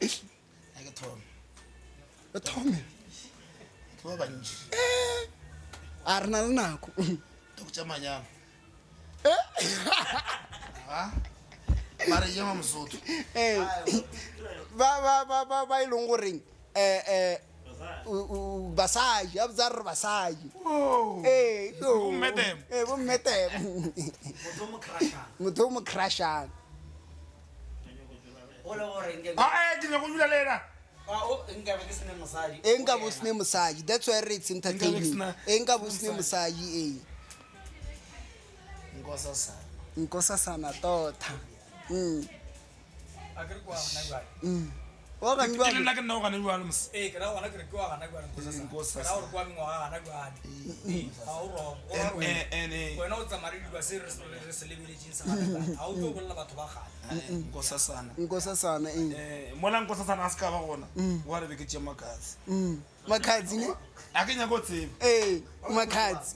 A ke thome. O thome. Ke ba bantši. A re na le nako. Toko tša manyalo. Ha? Ba re ema Mosotho. Ba, ba, ba, ba, ba e leng goreng, o, basadi, a botsa re basadi. Oh. Yo. Bo mme Temo. Bo mme Temo. Motho o mo crushang. Motho o mo crushang. O le gore nke Ah, ke nyaka go dula le ena. Ah, o, nka be ke sene mosadi. E nka bo sene mosadi. That's why it's entertaining. Nka be ke sena- E nka bo sene mosadi, ee. Nkosasana. Nkosasana tota. A ke re ke wa gona jwale. Wa gane Ke jwale? le nna ke nna o gane jwale mos. Ee, ke ra gona ke re ke wa gana jwale Nkosasana. Nkosasana. Ke ra gore ke wa mengwaga gana jwale. Ga o wrong. O ra gore wena o tsamaya le dilo se re se lebeletseng sa gana jwale. Ga o tlo bolela batho ba kgale. Nkosasana. Nkosasana, ee. Mola Nkosasana a se ka ba gona, wa re be ke tše Makhadzi. Makhadzi ne? A ke nyaka go tseba. Ee, Makhadzi.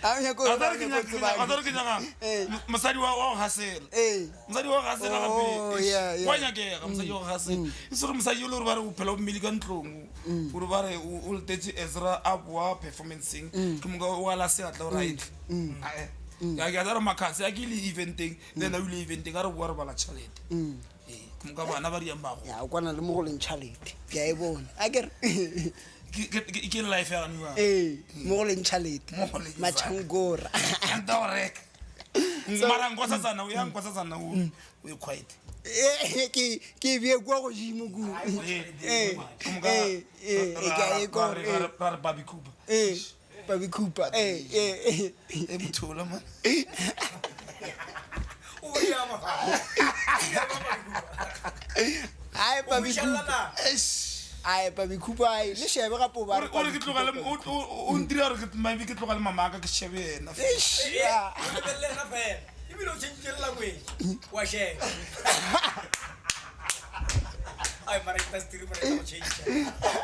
A o nyaka go A tla re ke tseba. nyaka, a tla re ke nyaka mosadi wa go gasela. Mosadi wa go gasela gape. Oh, yeah, yeah. Wa nyakega mosadi wa go gasela. E se gore mosadi yo le gore ba re o phela o mmele ka ntlong. Gore ba re o letetse Ezra a boa performanceng. Ke moka o ala seatla o right. Ae. Ya ke a re Makhadzi a ke ile eventeng, le yena o ile eventeng a re boa re bala tšhelete. Ee, ke moka bana ba riang bago. Ya, o kwana le mo go leng tšhelete. Ke a e bona. A ke re. Ke life ya gane jwang? Ee, mo go leng tšhelete. Mo go leng Matšhangora. Ya nta go reka. Mara Nkosasana, o ya Nkosasana, o e quiet. Ke e bee kwa godimo kua. Ee, ke moka Ke a e kwa, ee. ra re Bobby Cooper. Ee, Bobby Cooper. Ee, ee, ee. E mothola, man. O bo ya ma. Ai, Bobby O bušella Cooper. na? Eish. Ai, Bobby Cooper, ai, le shebe gape o ba re O re ke tloga le, o ntira gore ke maybe ke tloga le mamaka ke shebe yena. Eish, Ee, ya. o lebelele yena fela. Ebile o change-ile le language. Wa sheba. Ai, mara industry mara e tla go change.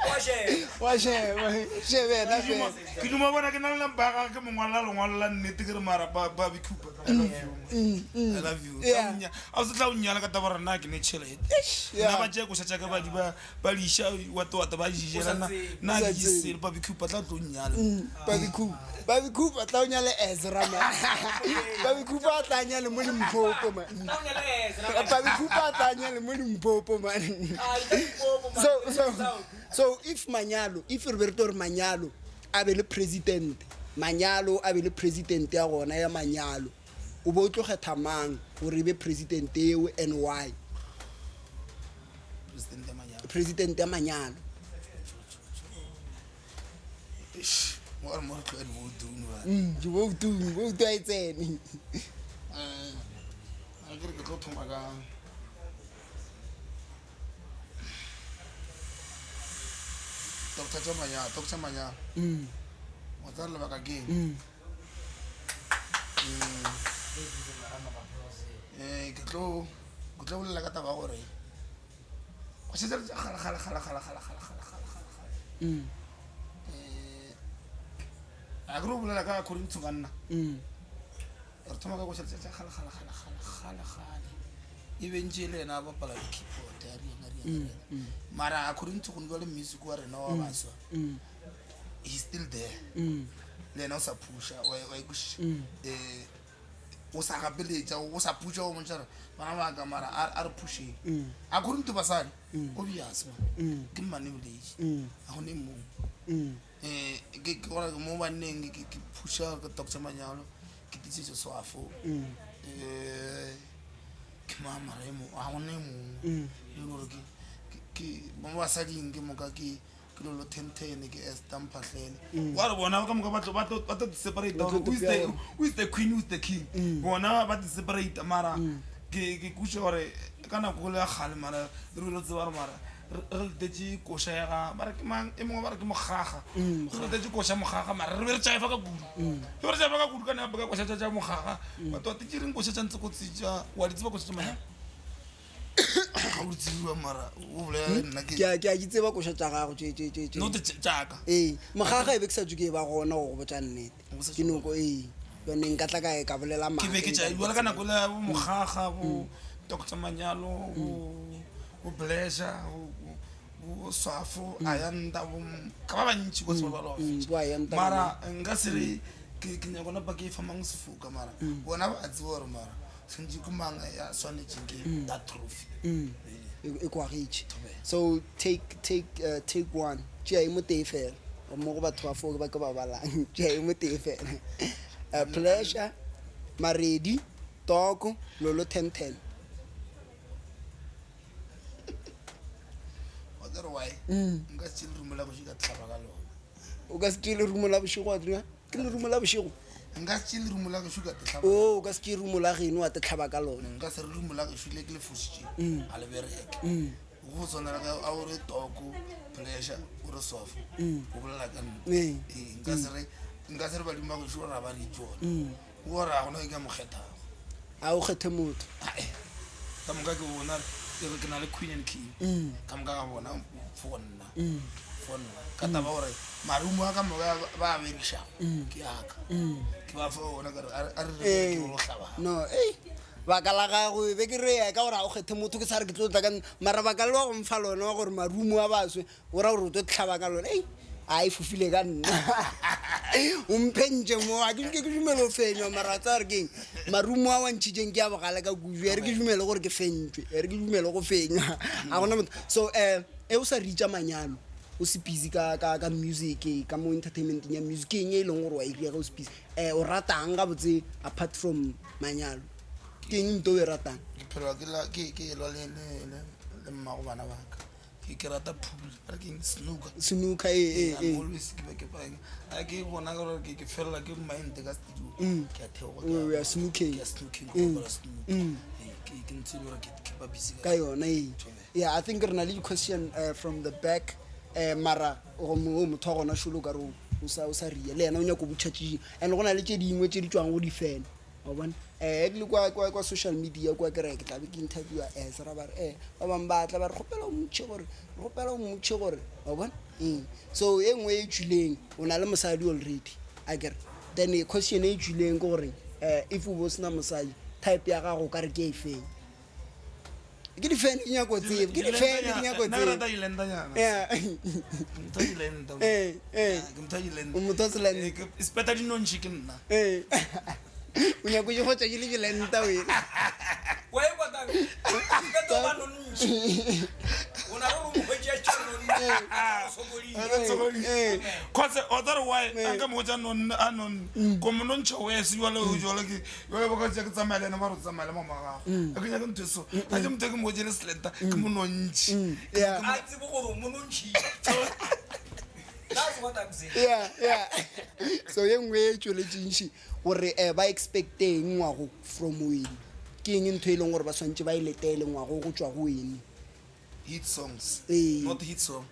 Wa sheba. Wa sheba, shebe yena fela. Ke duma bona ke na le number ya gagwe, ke mo ngwalela lengwalo la nnete ke re mara Bobby Cooper, I love you. I love you. Yeah. Tla o a o se tla o nnyala ka taba gore nna ke ne tšhelete. Eish, yeah. Nna ba tšea koša tša ka ba di ba, ba di iša wate wate ba di jela, O sa nna, nna O sa ke tsebe. sele, Bobby Cooper tla tlo nnyala. Bobby Cooper. Bobby Cooper tla o nyale Ezra, man. Bobby Cooper a tla nyale mo Limpopo, man. Tla o nyale Ezra, man. Bobby Cooper a tla nyale mo Limpopo, man. Ah, e tla Limpopo, man. So if manyalo, if re be re tlo re manyalo a be le president, manyalo a be le president ya gona ya manyalo, o bo o tlo kgetha mang gore e be president eo and why? President ya manyalo. President ya manyalo. Eish, mo re mo re tlo di voting ba. Di-voting, vote a e tsene. A ke re ke tlo thoma ka Doctor tša manyalo, Doctor Manyalo. Wa tsaya lebaka ke eng? Ke tlo, ke tlo bolela ka taba ya gore go šetše le tša kgale, kgale, kgale, kgale, kgale, kgale, kgale, kgale, kgale, kgale. A ke re o bolela ka according to ka nna. Re thoma ka go šetše tša kgale, kgale, kgale, kgale, kgale, kgale. E be ntše e le yena a bapala di-keyboard, a riana, a riana, a riana. Mara according to go le music wa rena wa baswa, he's still there. Le yena o sa pusha, wa e kwešiša. O sa gapeletša, o sa pusha, o montšha gore bana ba ka mara a re pusheng. According to basadi, obvious man. Ke mmane village. Ha go ne mong. Ke gore mo banneng ke pusha ke Doctor Manyalo, ke tiisetso Swafo. Ke mang mara e mongwe? Ga gona e mongwe e le gore ke mo basading ke moka ke ke lolo ten-ten ke Esther Mphahlele. Wa re bona ka moka ba tlo ba tlo ba tlo separate Ba tlo gore who is the topea who is the queen who is the king. Bona ba di separate mara ke ke kwešiša gore ka nako le ya kgale mara re be re tseba gore mara re re letetše koša ya ga ba re ke mang e mongwe ba re ke Mokgaga. Re letetše koša Mokgaga mara re be re tšaifa ka kudu. Re be re tšaifa ka kudu ka nako ka koša tša tša Mokgaga. Batho ba tše reng koša tša ntse kotsi tša wa di tseba koša tša manyalo? Ga o di tsebe mara o bolela le nna ke Ke a ke a di tseba koša tša gago tše tše tše tše. Not tša ka. Ee, Mokgaga e be ke sa tšwe ke e ba gona go go botša nnete. O sa Ke tšwe noko ee. Yone nka tla ka ka bolela Ke be ke maaka tša nka jwale ka nako le ya bo Mokgaga bo Doctor Manyalo bo bo Pleasure bo bo Swafo Ayanda bo ka ba bantši ko tseba ba lo Mm, bo Ayanda mara nka se re ke ke nyaka napa ke fa mang sefoka mara bona ba tseba gore mara tshwanetse ke mang ya swanetšeng ke that trophy. E e kwagetše. So take take take one tšea e mo tee fela mo go batho ba fo ba ke ba balang tšea e mo tee fela. Pleasure, Maredi, Toko, Lolo 10 10. Wa tseba why? Nka se tšee lerumo la bošego ka hlaba ka lona. O ka se tšee lerumo la bošego wa dira? Ke lerumo la bošego? Nka se tšee lerumo la gešo ka te hlaba. Oh, o ka se tšee lerumo la geno wa te hlaba ka lona. Nka se re lerumo la gešo le ke le fošitše ga le bereke. Go tshwana le ge a o re toko, pleasure, o re sofo, o bolela ka nna. Ee. Ee, nka se re nka se re badimo ba gešo gore ga ba re itse ona. O re ga gona e ka mo kgethago. A o kgethe motho. Ae, ka moka ke bona ke re ke na le queen and king. Ka moka ga bona for nna. For nna. Ka taba gore marumo a ka moka ba a berišago ke a ka. Ke ba fa ona ka re a re re ke go hlaba. No, ei. Baka la gago e be ke re ya ka gore ga o kgethe motho ke sa re ke tlo tla ka mara baka le wa go mfa lona wa gore marumo a baswe o ra gore o tlo tlhaba ka lona ei a e fofile ka nna o mphentše mo a ke ke dumele go fenywa mara tsa gore keng marumo a wa ntšhitšeng ke a bogale ka kudu e re ke dumele gore ke fentšwe e re ke dumele go fenywa ga gona motho so um e o sa reitša manyalo o se busy ka ka ka music ka mo entertainmenteng ya music ke eng e leng gore wa e dira ge o se busy um o ratang gabotse apart from manyalo ke eng nto o e ratang Ke phela ke la ke ke elwa le le le le mmago bana ba ka. Ke ke rata pool, ba re ke eng snooker. Snooker ee ee I'm ee. always ke be ke bang. A ke bona gore ke ke felela ke mind ka studio. Ke a theoga ke O ya snookeng. Ke ya snookeng go bapala snooker. Ee, ke ke ntho e le gore ke keep-a busy ka yona ee. Yeah, I think re na le di-question from the back mara o motho wa gona šolo o ka re o sa o sa ria le yena o nyako botšha tše and go na le tše dingwe tše di tšwang go di-fan wa bona um ke le kwa kwa kwa social media kwa ke re ke tlabe ke interviewa Ezra ba re um ba bangwe ba tla ba re kgopela o mmotšhe gore re kgopela o mmotšhe gore wa bona ee so e nngwe e tšwileng o na le mosadi already a kere then question e tšwileng ke gore um if o bo sena mosadi type ya gago o ka re ke e feng ke di-fan ke nyako tseba ke di-fan ke nyako Nna ke rata tseba dilentanyana. Yeah. Ke motho wa dilenta. Eh, eh. Ke motho wa dilenta. O motho wa selenta. Eh, ke- Sepeta dinontšhi ke nna. Ee. o nyako di gotsa ke le dilenta wena Wa e kwa tang? Ka ba nontši. O na le gore o mokgwetsi ya tšo nontši. A sokodile. Eh, Cause o tsare why a nka mo tsa nonne a nonne ko mo nontšha wes jwale jwale ke jwale ba ka tsa ke tsamaya le ena ba re o tsamaya le mama gago a ke nyake ntho e so a ke motho e ke mo jele selenta ke mo nontšhi yeah A tsebe gore o mo nontšhitše. That's what I'm saying. yeah yeah so ye nngwe e tšweletšentši gore um ba expecteng ngwago from wene ke eng ntho e leng gore ba swantše ba e letele ngwago go tšwa go wene hit songs Ee. not hit song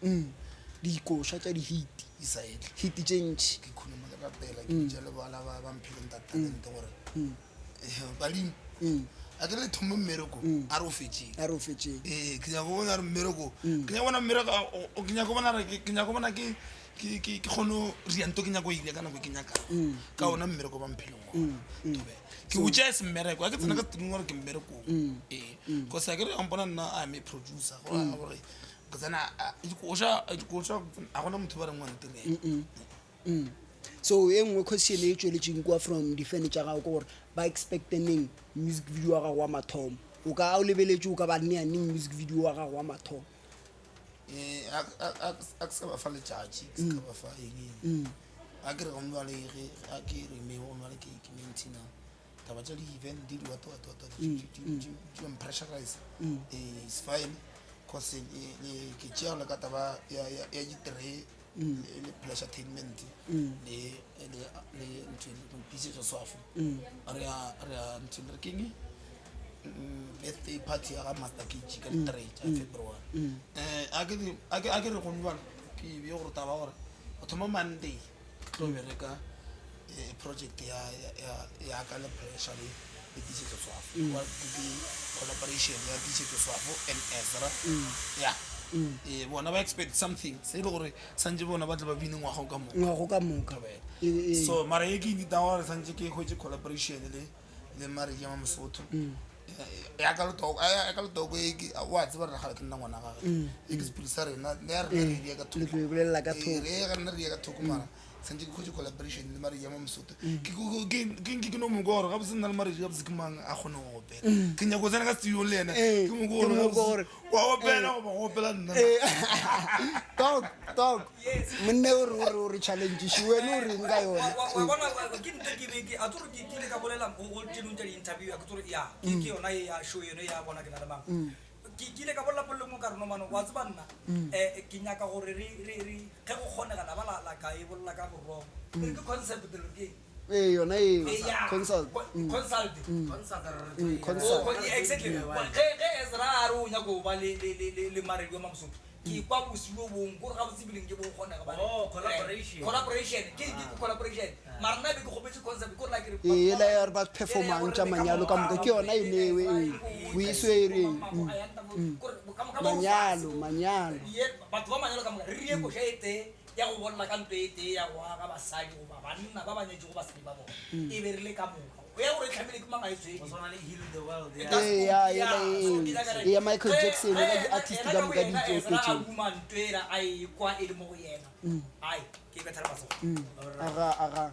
Dikoša tša di-hit, di sa etle hit tše ntši. ke khunama ke rapela ke bitša le bala ba ba mphileng that talent gore eh, balemi a ke le thome mmereko a re o fetšeng A re o fetšeng. ee ke nyaka go bona re mmereko ke nyaka bona mmereko ke nyaka bona re ke nyaka bona ke ke ke ke kgone go ria nto ke nyaka go ira ka nako e ke nyakang ka ona mmereko ba mpheleng ona Thobela. ke o tšea e se mmereko a ke tsena ka studio gore ke mmerekong ee cause a ke re mpona nna I'm a producer go raya gore ke tsena dikoša dikoša ga gona motho ba reng wa ntirela. So e nngwe question e tšweletšeng kua from di-fan tša gago ke gore ba expecte neng music video wa gago wa mathomo? O ka o lebeletše o ka ba nea neng music video wa gago wa mathomo? Eh, a ke se ka ba fa letšatši ke se ka ba fa eng eng. A ke re gone jwale ge a ke re me gone jwale ke maintainer. Taba tša di-event di what what what di mpressurize. It's fine cause ke tšea le ka taba ya di-three le pleasure-tainment le le ntho e tiisetso swafo. Re ya ntho re keng birthday party ya ga Master KG ka di-three tša February. A ke re gone jwale ke be gore taba gore go thoma Monday ke tlo bereka project ya ka le pressure le le tiisetso swafo. Ke collaboration ya tiisetso swafo and Ezra. Yeah. Bona ba expect something se e le gore santse bona ba tle ba bine ngwaga ka moka. Ngwago ka moka. So mara ye ke e gore santse ke hwetše collaboration le Maredi ya Mosotho. Ya ka letoko ya ka letoko e ke wa tseba re gale ke nna ngwana gage. E ke sephiri sa rena le ya rena re ya ka thoko. Le tlo e bolelela ka thoko. Re ga rena re ya ka thoko mara santse ke hwetše collaboration le Maredi ya Mosotho. Ke no mo kwa gore gabotse nna le Maredi gabotse ke mang a kgone go opela. Ke nyaka go tsena ka studio le yena. Ke mo kwa gore gabotse wa opela goba go opela nna. Dog, dog. Monna o re o re challenge wena o reng ka yona? Wa bona ke nte ke be ke a tsore ke ile ka bolela go tše dingwe tša di-interview a ke tsore ya ke yona e ya show eno ya bona ke na le mang. Ke ile ka bolela polelo mo ka re no mano wa tseba nna ke nyaka gore re ge go kgonega la ba la ka e bolela ka boroko. Re ke concept le ke Ee, yona e consult. Consult. Consult. Exactly. Ge Ezra a re o nyaka go ba le Maredi wa Mamosotho, ke kwa bosigo bong kore ga botse bileng ke bo kgonega ba Oh, collaboration. Collaboration. Ke collaboration. Mara nna be ke kgopetse concept kore like re Ee, ela ya re ba performang tša manyalo ka moka ke yona e newe ee. O e swere. Manyalo, manyalo. Batho ba manyalo ka moka re rie koša e tee ya go bolela ka ntho e tee ya go aga basadi goba banna ba ba nyetšego basadi ba bona. E be re le ka moka. O ya gore e tlhamile ke mang a e tswele. Go swana le Heal the World. Ee, ya, ela ee. Ya Michael Jackson le di-artist ka moka di Ezra a itse uma ntho ela a e kwa e le mo go yena. Ai, ke bethela matsogo. Aga, aga.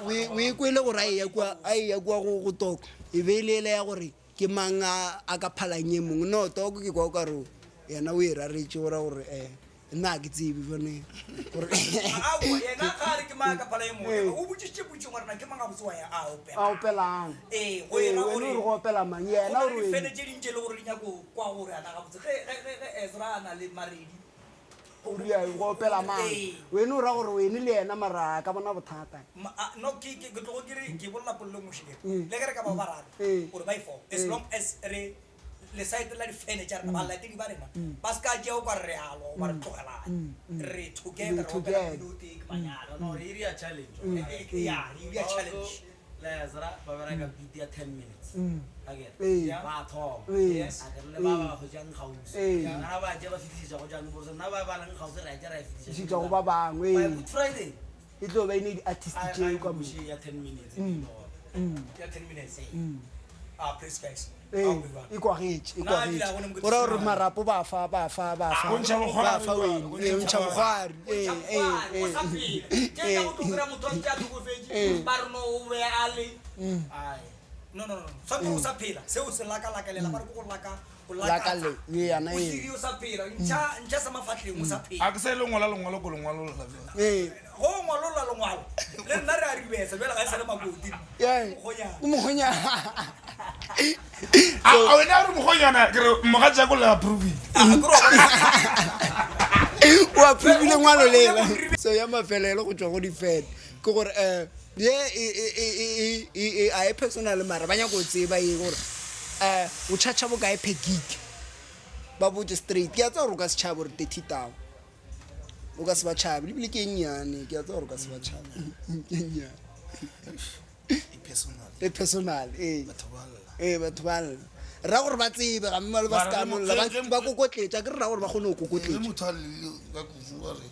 O e kwele gore a e ya kua, a e ya kua go Toko. E be e le ela ya gore ke mang a ka phalang e mongwe. No, Toko ke kwa o ka re yena o e raretše go ra gore nna ha ke tsebe jone gore Aowa, yena ga a re ke mang a ka phala e mongwe. O botšišitše potšo gore na ke mang a botse wa ya a opela. A opelang. Ee, go era Wena o gore re go opela mang? Yena go na o le re difene tše dintši e le gore di nyako kwa gore ana gabotse ge Ezra a na le Maredi. O ria go opela mang? Ee. Wena o ra gore wene le yena mara a ka bona bothata. No, ke tlogo ke re ke bolela polelo e nngwe šele. Le ge re ka ba bararo, gore ba e four, as long as re le side la difene tša rena, balatedi ba rena ba se ka tšea o ka re re a lwa goba re tlogelane. Re together, re opela pina o tee ke manyalo. No, re ira challenge. Ya, re ira challenge. Le Ezra ba bereka beat ya 10 minutes. Akere. Ba thoma. Yes. Akere le ba ba hwetšang kgauswi. Bana ba tše ba fetišetša go tšang gore nna ba ba leng kgauswi re a tše ra e fetišetša. Fetišetša go ba bangwe. By Good Friday. E tlo ba e ne di-artist tšeo ka moka. Ya 10 minutes. Ya 10 minutes. Ah, please guys. Ee, e kwagetše, e kwagetše. O ra gore marapo ba fa, ba fa, ba fa. O ntšha bokgwari Ba fa kwa, wena. o Ee, o ntšha ntšha bokgwari. Ee, ee, O sa ee. phela. Ke ka go tlo kry-a motho a ntse a tlhokofetše, ba re no o be a le. Ai. No, no, no. Santse o sa phela, seo se lakalakalela, ba re ke go laka, go lakatsa. Lakale, ee, yana O ee. siri o sa phela, ntšha sa mafahleng o sa phela. A ke sa ile ngwala lengwalo ko lengwalo la bjale. Ee. Go ngwalolla lengwalo, le nna re a ribesa, bjale ga e sa le makoti. Ee. Mokgonyana. O mokgonyana. A wena a re mokgonyana, ke re mogatša ko le approvile. A, ke re wa bona. O approvile ngwalo lela. So ya mafelelo go tšwa go di-fan ke gore ye a e personal mara ba nyaka go tseba e gore o charge bokae per gig. Ba botse straight. Ke a tseba gore o ka se tšhabe gore 30 tao. O ka se ba tšhabe. Ebile ke e nnyane, ke a tseba gore o ka se ba tšhabe. Ke e nnyane. E personal. E personal, ee. Batho ba lla. Ee, batho ba lla. Ra gore ba tsebe ga mme ba se ka nolla, ba kokotletša, ke re ra gore ba kgone go kokotletša. Ge motho a llile ka kudu a re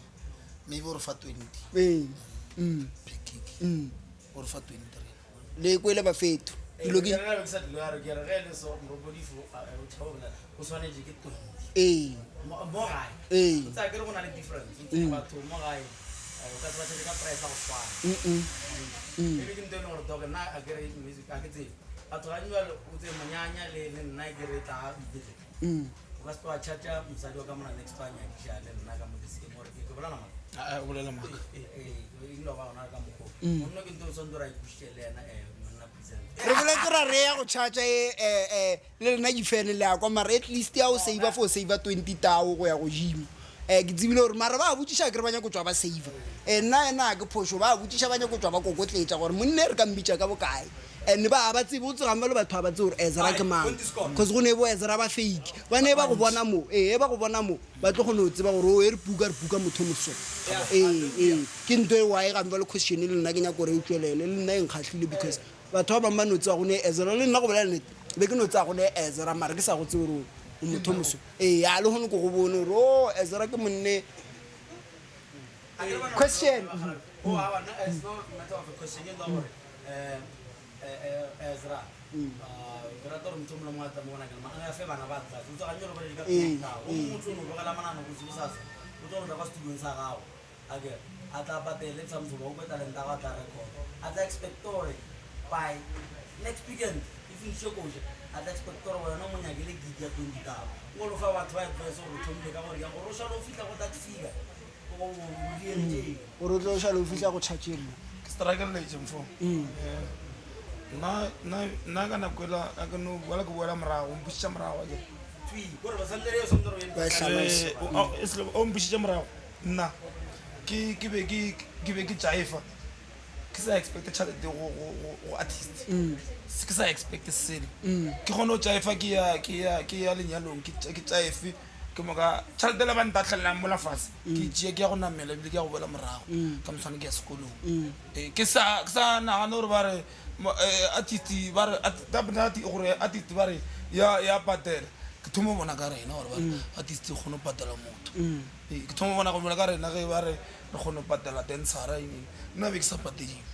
maybe o re fa 20. Ee. Per gig. O re fa 20 rena. Le kwele bafeto. Dilo ke Ke re sa dilo ya re ke re ge le so moropodifo o theola o swanetše ke 20. Ee. Mo gae. Ee. O tsaya ke re go na le difference. O tseye batho mo gae o ka se ba tšhele ka price ya go swana. Ebe ke ntho e leng gore dog nna a ke re music a ke tsebe. Batho ga jwale o tseye monyanya le le nna ke re tla iketle. O ka se tlo wa charge mosadi wa ka mona next to a nyadiša le nna ka mo the same gore ke bolela mang. A o bolela maaka. Ee, e no ba gona ka mokgwa o. Monna ke ntho o tshwanetse gore a ikwešiše le yena monna present. Re boletse ra re ya go charger e eh le lena difene le a kwa mara at least ya o saver for saver 20 tao go ya godimo. Eh ke tsebile gore mara ba botšiša ke re ba nyako tšwa ba saver. Eh nna ena a ke phošo ba botšiša ba nyako tšwa ba kokotletša gore monne re ka mmitša ka bokae. And ba ga ba tsebe o tsegang ba le batho ga ba tsebe gore Ezra ke mang. Cause go ne bo Ezra ba fake. Ba ne ba go bona mo eh ba go bona mo ba tlo kgona go tseba gore o e re puka re puka motho moso. Ee ee ke ntho e why gambe le question le nna ke nyaka gore e tšwelele le nna e nkgahlile because batho ba bangwe ba no tseba go ne Ezra le nna go bolela nnete be ke no tseba go ne Ezra mara ke sa go tsebe gore o motho moso. Ee a le gone ko go bone gore o Ezra ke monne. Question. Oh, awa, no, it's not a matter of a question. Ke gore Ezra, ke rata gore motho o mongwe le mongwe a tla mo bona ke a fe bana ba advice. O tswa gantsi re bolele ka tao. O mongwe o tlo no tlogela monagano go bosasa. O tlo go tla kwa studiong sa gago. Akere a tla patele tshwantsho ba o kwe talent ya gago a tla record. A tla expect gore by next weekend e finiše koša. A tla expect gore wena o mo nyakele gig ya 20 tao. O lo fa batho ba advice gore o thomile ka gore yang gore o šale o fihla go that figure. Gore o tlo šale o fihla go charge rena. Ke struggle-letše mfo. Nna nna nna ka nako ela a ke no boela ke boela morago o mpušitša morago akere. Ba e hlalosa. O mpušitše morago nna ke ke be ke ke be ke jaifa ke sa expecte tšhelete go go go artist ke sa expecte selo ke kgone go jaifa ke ya ke ya ke ya lenyalong ke ke jaife Ke moka tšhelete le ba ntahlelelang mola fase ke tšee ke ya go namela ebile ke ya go boela morago ka moswane ke ya sekolong. Ee, ke sa ke sa nagane gore ba re artist ba re gore artist ba re ya ya patela. Ke thoma go bona ka rena gore ba re artist e kgone go patela motho. Ee, ke thoma go bona go bona ka rena ge ba re re kgone go patela dancera eng eng. Nna be ke sa patediwe.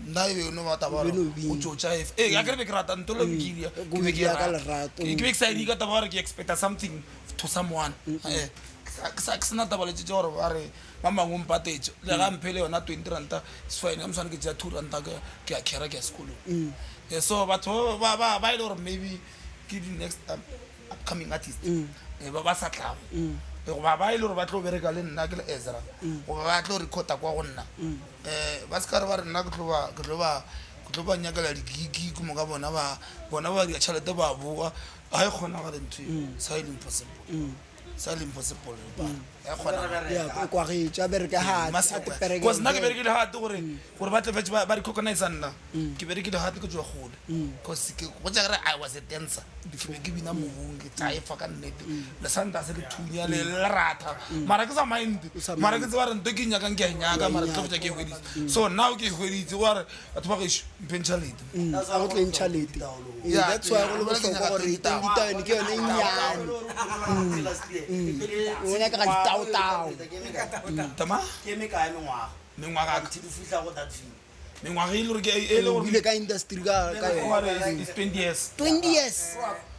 Nna e be e no ba taba ya gore o tšo tšaifa. Ee, akere be ke rata ntho le ke e ke be ke e rata. Ke be ke sa e di ka taba ya gore ke expecta something to someone. Ee, ke sa ke sena taba le tše tša gore ba re ba mangwe o mpatetše. Le ga mphe le yona 20 ranta it's fine, ka moswane ke tšea 2 ranta ke a carry ke ya sekolong. Ee, so batho ba ba ba e le gore maybe ke di next upcoming artist ba ba sa tlago goba ba e le gore ba tlo bereka le nna ke le Ezra goba ba tlo recorda kwa go nna um ba se ka re ba re nna ke tlo ba ke tlo ba ke tlo ba nyakela digigi ke moka bona ba bona ba dira tšhelete ba boa ga e kgonagale ntho e sa e le impossible sa le impossible ga e kgonagale Ya, e kwagetše a bereke hard a te pereke Because nna ke berekile hard gore gore ba tle fetse ba ba recognize nna ke berekile hard ke tswa gole because ke go tša re I was a dancer ke be ke bina mobung ke tšaifa ka nnete le santa se le thunya le le ratha mara ke sa mind mara ke tseba re nto ke nyakang ke a e nyaka mara ke tlo fetša ke e hweditse so now ke e hweditse wa re batho ba gešo mpheng tšhelete a go tleng tšhalete Ee, that's why go le bohlokwa gore twenty ke yone e nnyane o nyaka ga ditaotao tama Ke mekae mengwaga? Mengwaga ka. Until o fihla go that figure. Mengwaga e le gore ke e le o gore bile ka industry ka ka yone wa re is 20 years. 20 years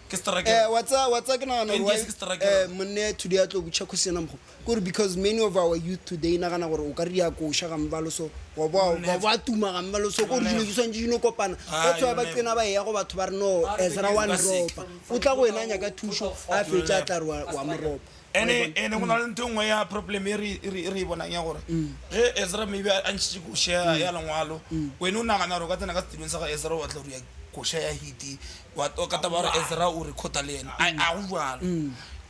Ke strike. Eh, wa tsaya wa tsaya ke nagana 20 gore years ke strike. eh monne today a tlo botša question ya mokgo ke gore because many of our youth today nagana gore o ka re di a koša ga mbalo so wa bo wa bo a tuma ga mbalo so ko gore dilo di swantse di no kopana Ah, that's why you ba never. tsena ba eya go batho ba re no Ezra wa nropa o tla go wena a nyaka thušo a fetša a tla re wa wa mo ropa Ene ene go na le ntho e nngwe ya problem e re e re e re e bonang ya gore ge Ezra maybe a ntšhitše koša ya ya lengwalo wena o nagana gore o ka tsena ka setulong sa ga Ezra wa tla go dira koša ya hit wa o ka taba ya gore Ezra o recorda le yena a a go jwalo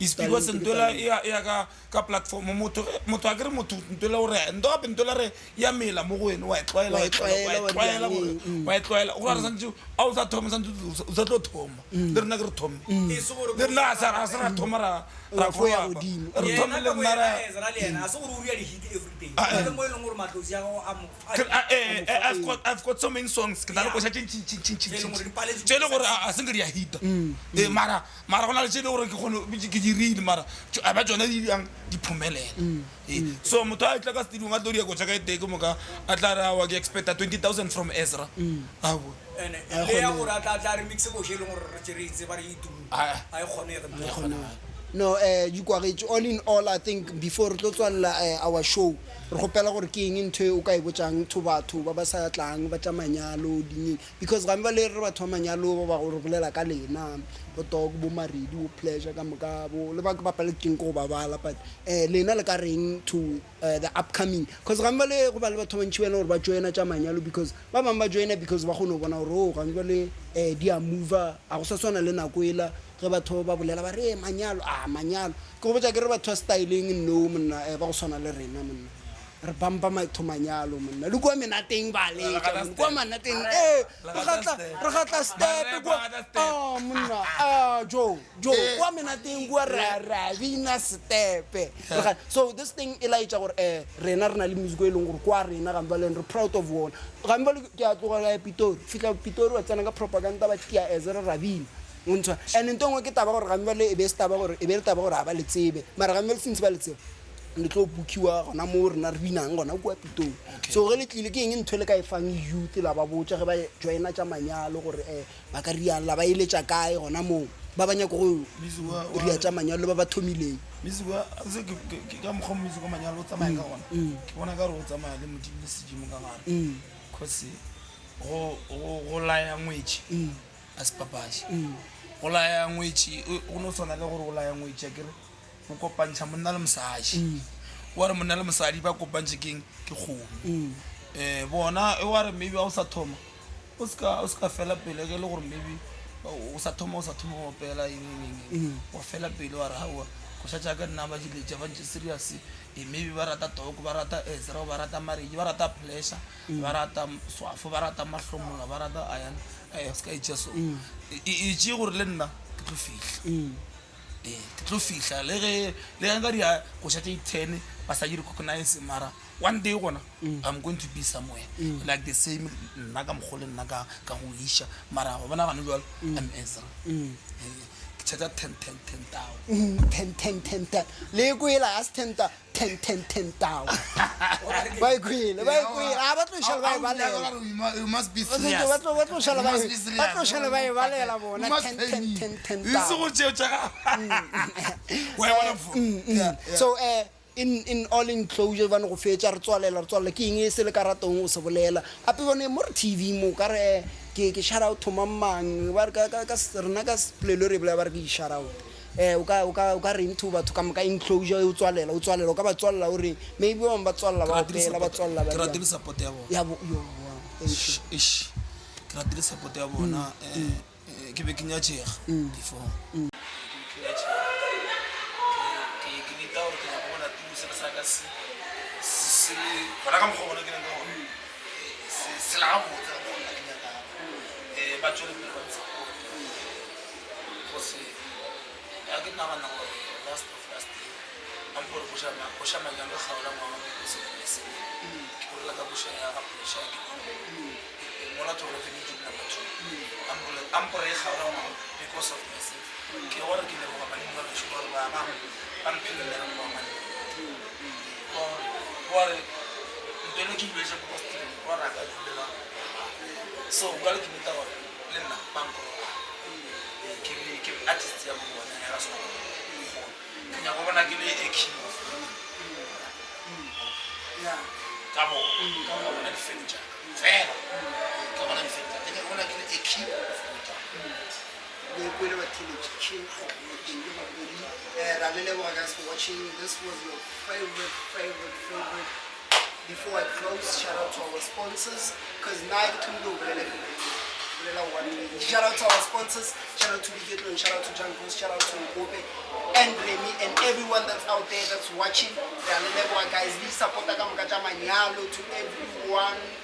is because Talent ke ntho ela talent. e ya e ya ka ka platform motho motho a kere motho ntho ela o re ntho gape ntho ela re ya mela mo go wena wa e tlwaela Wa wa e e tlwaela wa tlwaela, e tlwaela wa gore dirang, wa e tlwaela go ra re santse a o sa thoma santse o sa tlo thoma le rena ke re thomme E se gore le rena a sa ra se ra thoma ra ra Wa fo ya grow up. godimo. re Yena thome ka le bo rena yena ra Ezra le yena, a se gore o dira di-hit everyday. Ah, Go na eh. le mo e leng gore matlotsi a gago a mo- a- Ke- ah, eh, eh, I've got I've got so many songs ke na le koša tše ntši ntši ntši ntši Tše e leng gore di paletswe tše e leng gore a se nke di a hita Eh, mara mara go na le tše e leng gore ke kgone ke dirile mara a ba tsone di yang di phomelela Eh, so motho a tla ka studiong a tlo dia koša ka e tee ke moka a tla re awa ke expecta 20000 from Ezra aowa And le ya gore a tla tla remix koša e leng gore re tše re e tseba re e tumo. Ah. A e kgonege. e kgonagale. No, di kwagetše. All in all, I think before re tlo tswalela our show, re kgopela gore ke eng ntho e o ka e botšang to batho ba ba sa tlang ba tša manyalo ding eng, because gantši ba le re batho ba manyalo ba ba re bolela ka lena, bo Dog, bo Maredi, bo Pleasure ka moka, bo le ba ke ba paletšeng ke go ba bala, but lena le ka reng to the upcoming, cause gantši ba le go ba le batho ba bantši ba e leng gore ba joina tša manyalo because ba bangwe ba joina because ba kgone go bona gore oh gantši ba le di a mover, a go sa swana le nako ela Ge batho ba bolela ba re, Ee, manyalo, a manyalo. Ke go botša ke re batho ba styleng no monna, eh, ba go swana le rena monna. Re bumpa matho manyalo monna. Le kua menateng ba letša monna. Kua manateng, ee, re gatla, re gatla step kua. Ah, monna, ah, jo, jo, kua menateng kua re a, re a bina stepe. Re ga, so this thing e laetša gore, eh, rena re na le music o e leng gore kwa rena gambaleng re proud of wona. Gambale ke a tloga ka ya Pitori, fihla Pitori wa tsena ka propaganda ba tia Ezra ra bina. O ntshwa. And nto nngwe ke taba gore gambjale e be e se taba gore, e be e le taba gore ga ba le tsebe. Mara gambjale since ba le tseba, le tlo bookiwa gona moo rena re binang gona kua Pitori. So ge le tlile, ke eng ntho e le ka e fang youth la ba botša ge ba joina tša manyalo gore um ba ka riang, la ba eletša kae gona moo ba ba nyako go ria tša manyalo le ba ba thomileng? Music wa, se ke, ke, ke, ka mokgwa music wa manyalo o tsamaya ka gona, ke bona ka re o tsamaya le Modimo le sedimo ka gare. Cause go, go, go laya ngwetši. A se papadi. Go laya ngwetši go no swana le gore o laya ngwetši akere o kopantšha monna le mosadi. Wa re monna le mosadi ba kopantšhe keng? Ke kgomo. Um bona e wa re maybe ga o sa thoma o seka o seka fela pele ge e le gore maybe o sa thoma o sa thoma go opela eng eng eng wa fela pele wa re aowa koša tša ka nna ba di letša ba ntše serious. Ee maybe ba rata Toko ba rata Ezra ba rata Maredi ba rata Pleasure ba rata Swafo ba rata Mahlomola ba rata Ayana. Ee, se ka e tšea so. E tšee gore le nna ke tlo fihla. Ee, ke tlo fihla le ge le ge nka dia koša tše di-ten ba sa di recognize mara one day gona I'm going to be somewhere like the same nna ka mokgwa le nna ka ka go iša mara go bona gane jwalo I'm Ezra. Ee, ke charger ten ten ten tao. 10 10 10 10 le kwela a se 10 tao 10 10 10 tao ba e kwele ba e kwele a ba tlo šala ba e balela You must be ba serious. tlo ba tlo šala ba You must e be serious. ba tlo šala ba e balela bona You must 10 pay 10 me. 10 10 E se tao go tšeo tša gago. Wa e bona mfo? Yeah, yeah. So in in all enclosure bane go fetša re tswalela re tswalela ke eng e se le ka ratong go se bolela gape bone mo re TV mo ka re ke ke shout out to mang mang ba re ka ka ka rena ka polelo re e bolela ba re ke di shout out Eh, o ka, o ka, o ka reng to batho ka moka enclosure o tswalela, o tswalela, o ka ba tswalela o reng? Maybe ba bangwe ba tswalela ba opela, ba tswalela ba Ke dirang. ratile support ya bona. Ya bo, yo, wow, thank you. Eish, ke ratile support ya bona. Eh, ke be ke nyatšega before. Ke be ke nyatšega. Ke, ke neta gore ke nyaka go bona tulo sela sa ka se, se, se le, gona ka mokgwa o bona ke leng ka gona. Eh, se, se la gabotse ka mokgwa o nna ke nyakago. Eh, ba tšwele pele ba nsupport. Go se ga ke nagana gore last of last year a mpore koša manyalo e kgaola ngwaga because of myself. Ke bolela ka koša ya ga Pressure ke mola Thobela FM ke number 2. A mpore e kgaola ngwaga because of myself. Ke gore ke leboga badimo ba gešo ka gore ba ba ba mphile mmereko wa manyalo. Gore ntho eno ke duletše ko Steven wa re a ka dulela. So jwale ke neta gore le nna ba nkologa. Ke be ke artist ya bona ya ga sekolo. Ke nyaka go bona ke le a king of Yeah. ka bona ka bona di-fan tša ka fela ka bona di-fan tša ka. Ke nyaka go bona ke le a king of Le kwele ba teenage king ra le leboga guys for watching. This was your favorite, favorite, favorite. Before I close, shout out to our sponsors, because now ke thomile go bolela ke bolela one minute. Shout out to our sponsors, shout out to Biketlong, shout out to Jankos, shout out to Nkope and Remy and everyone that's out there that's watching. Ra le leboga guys, le support ka moka tša manyalo to everyone.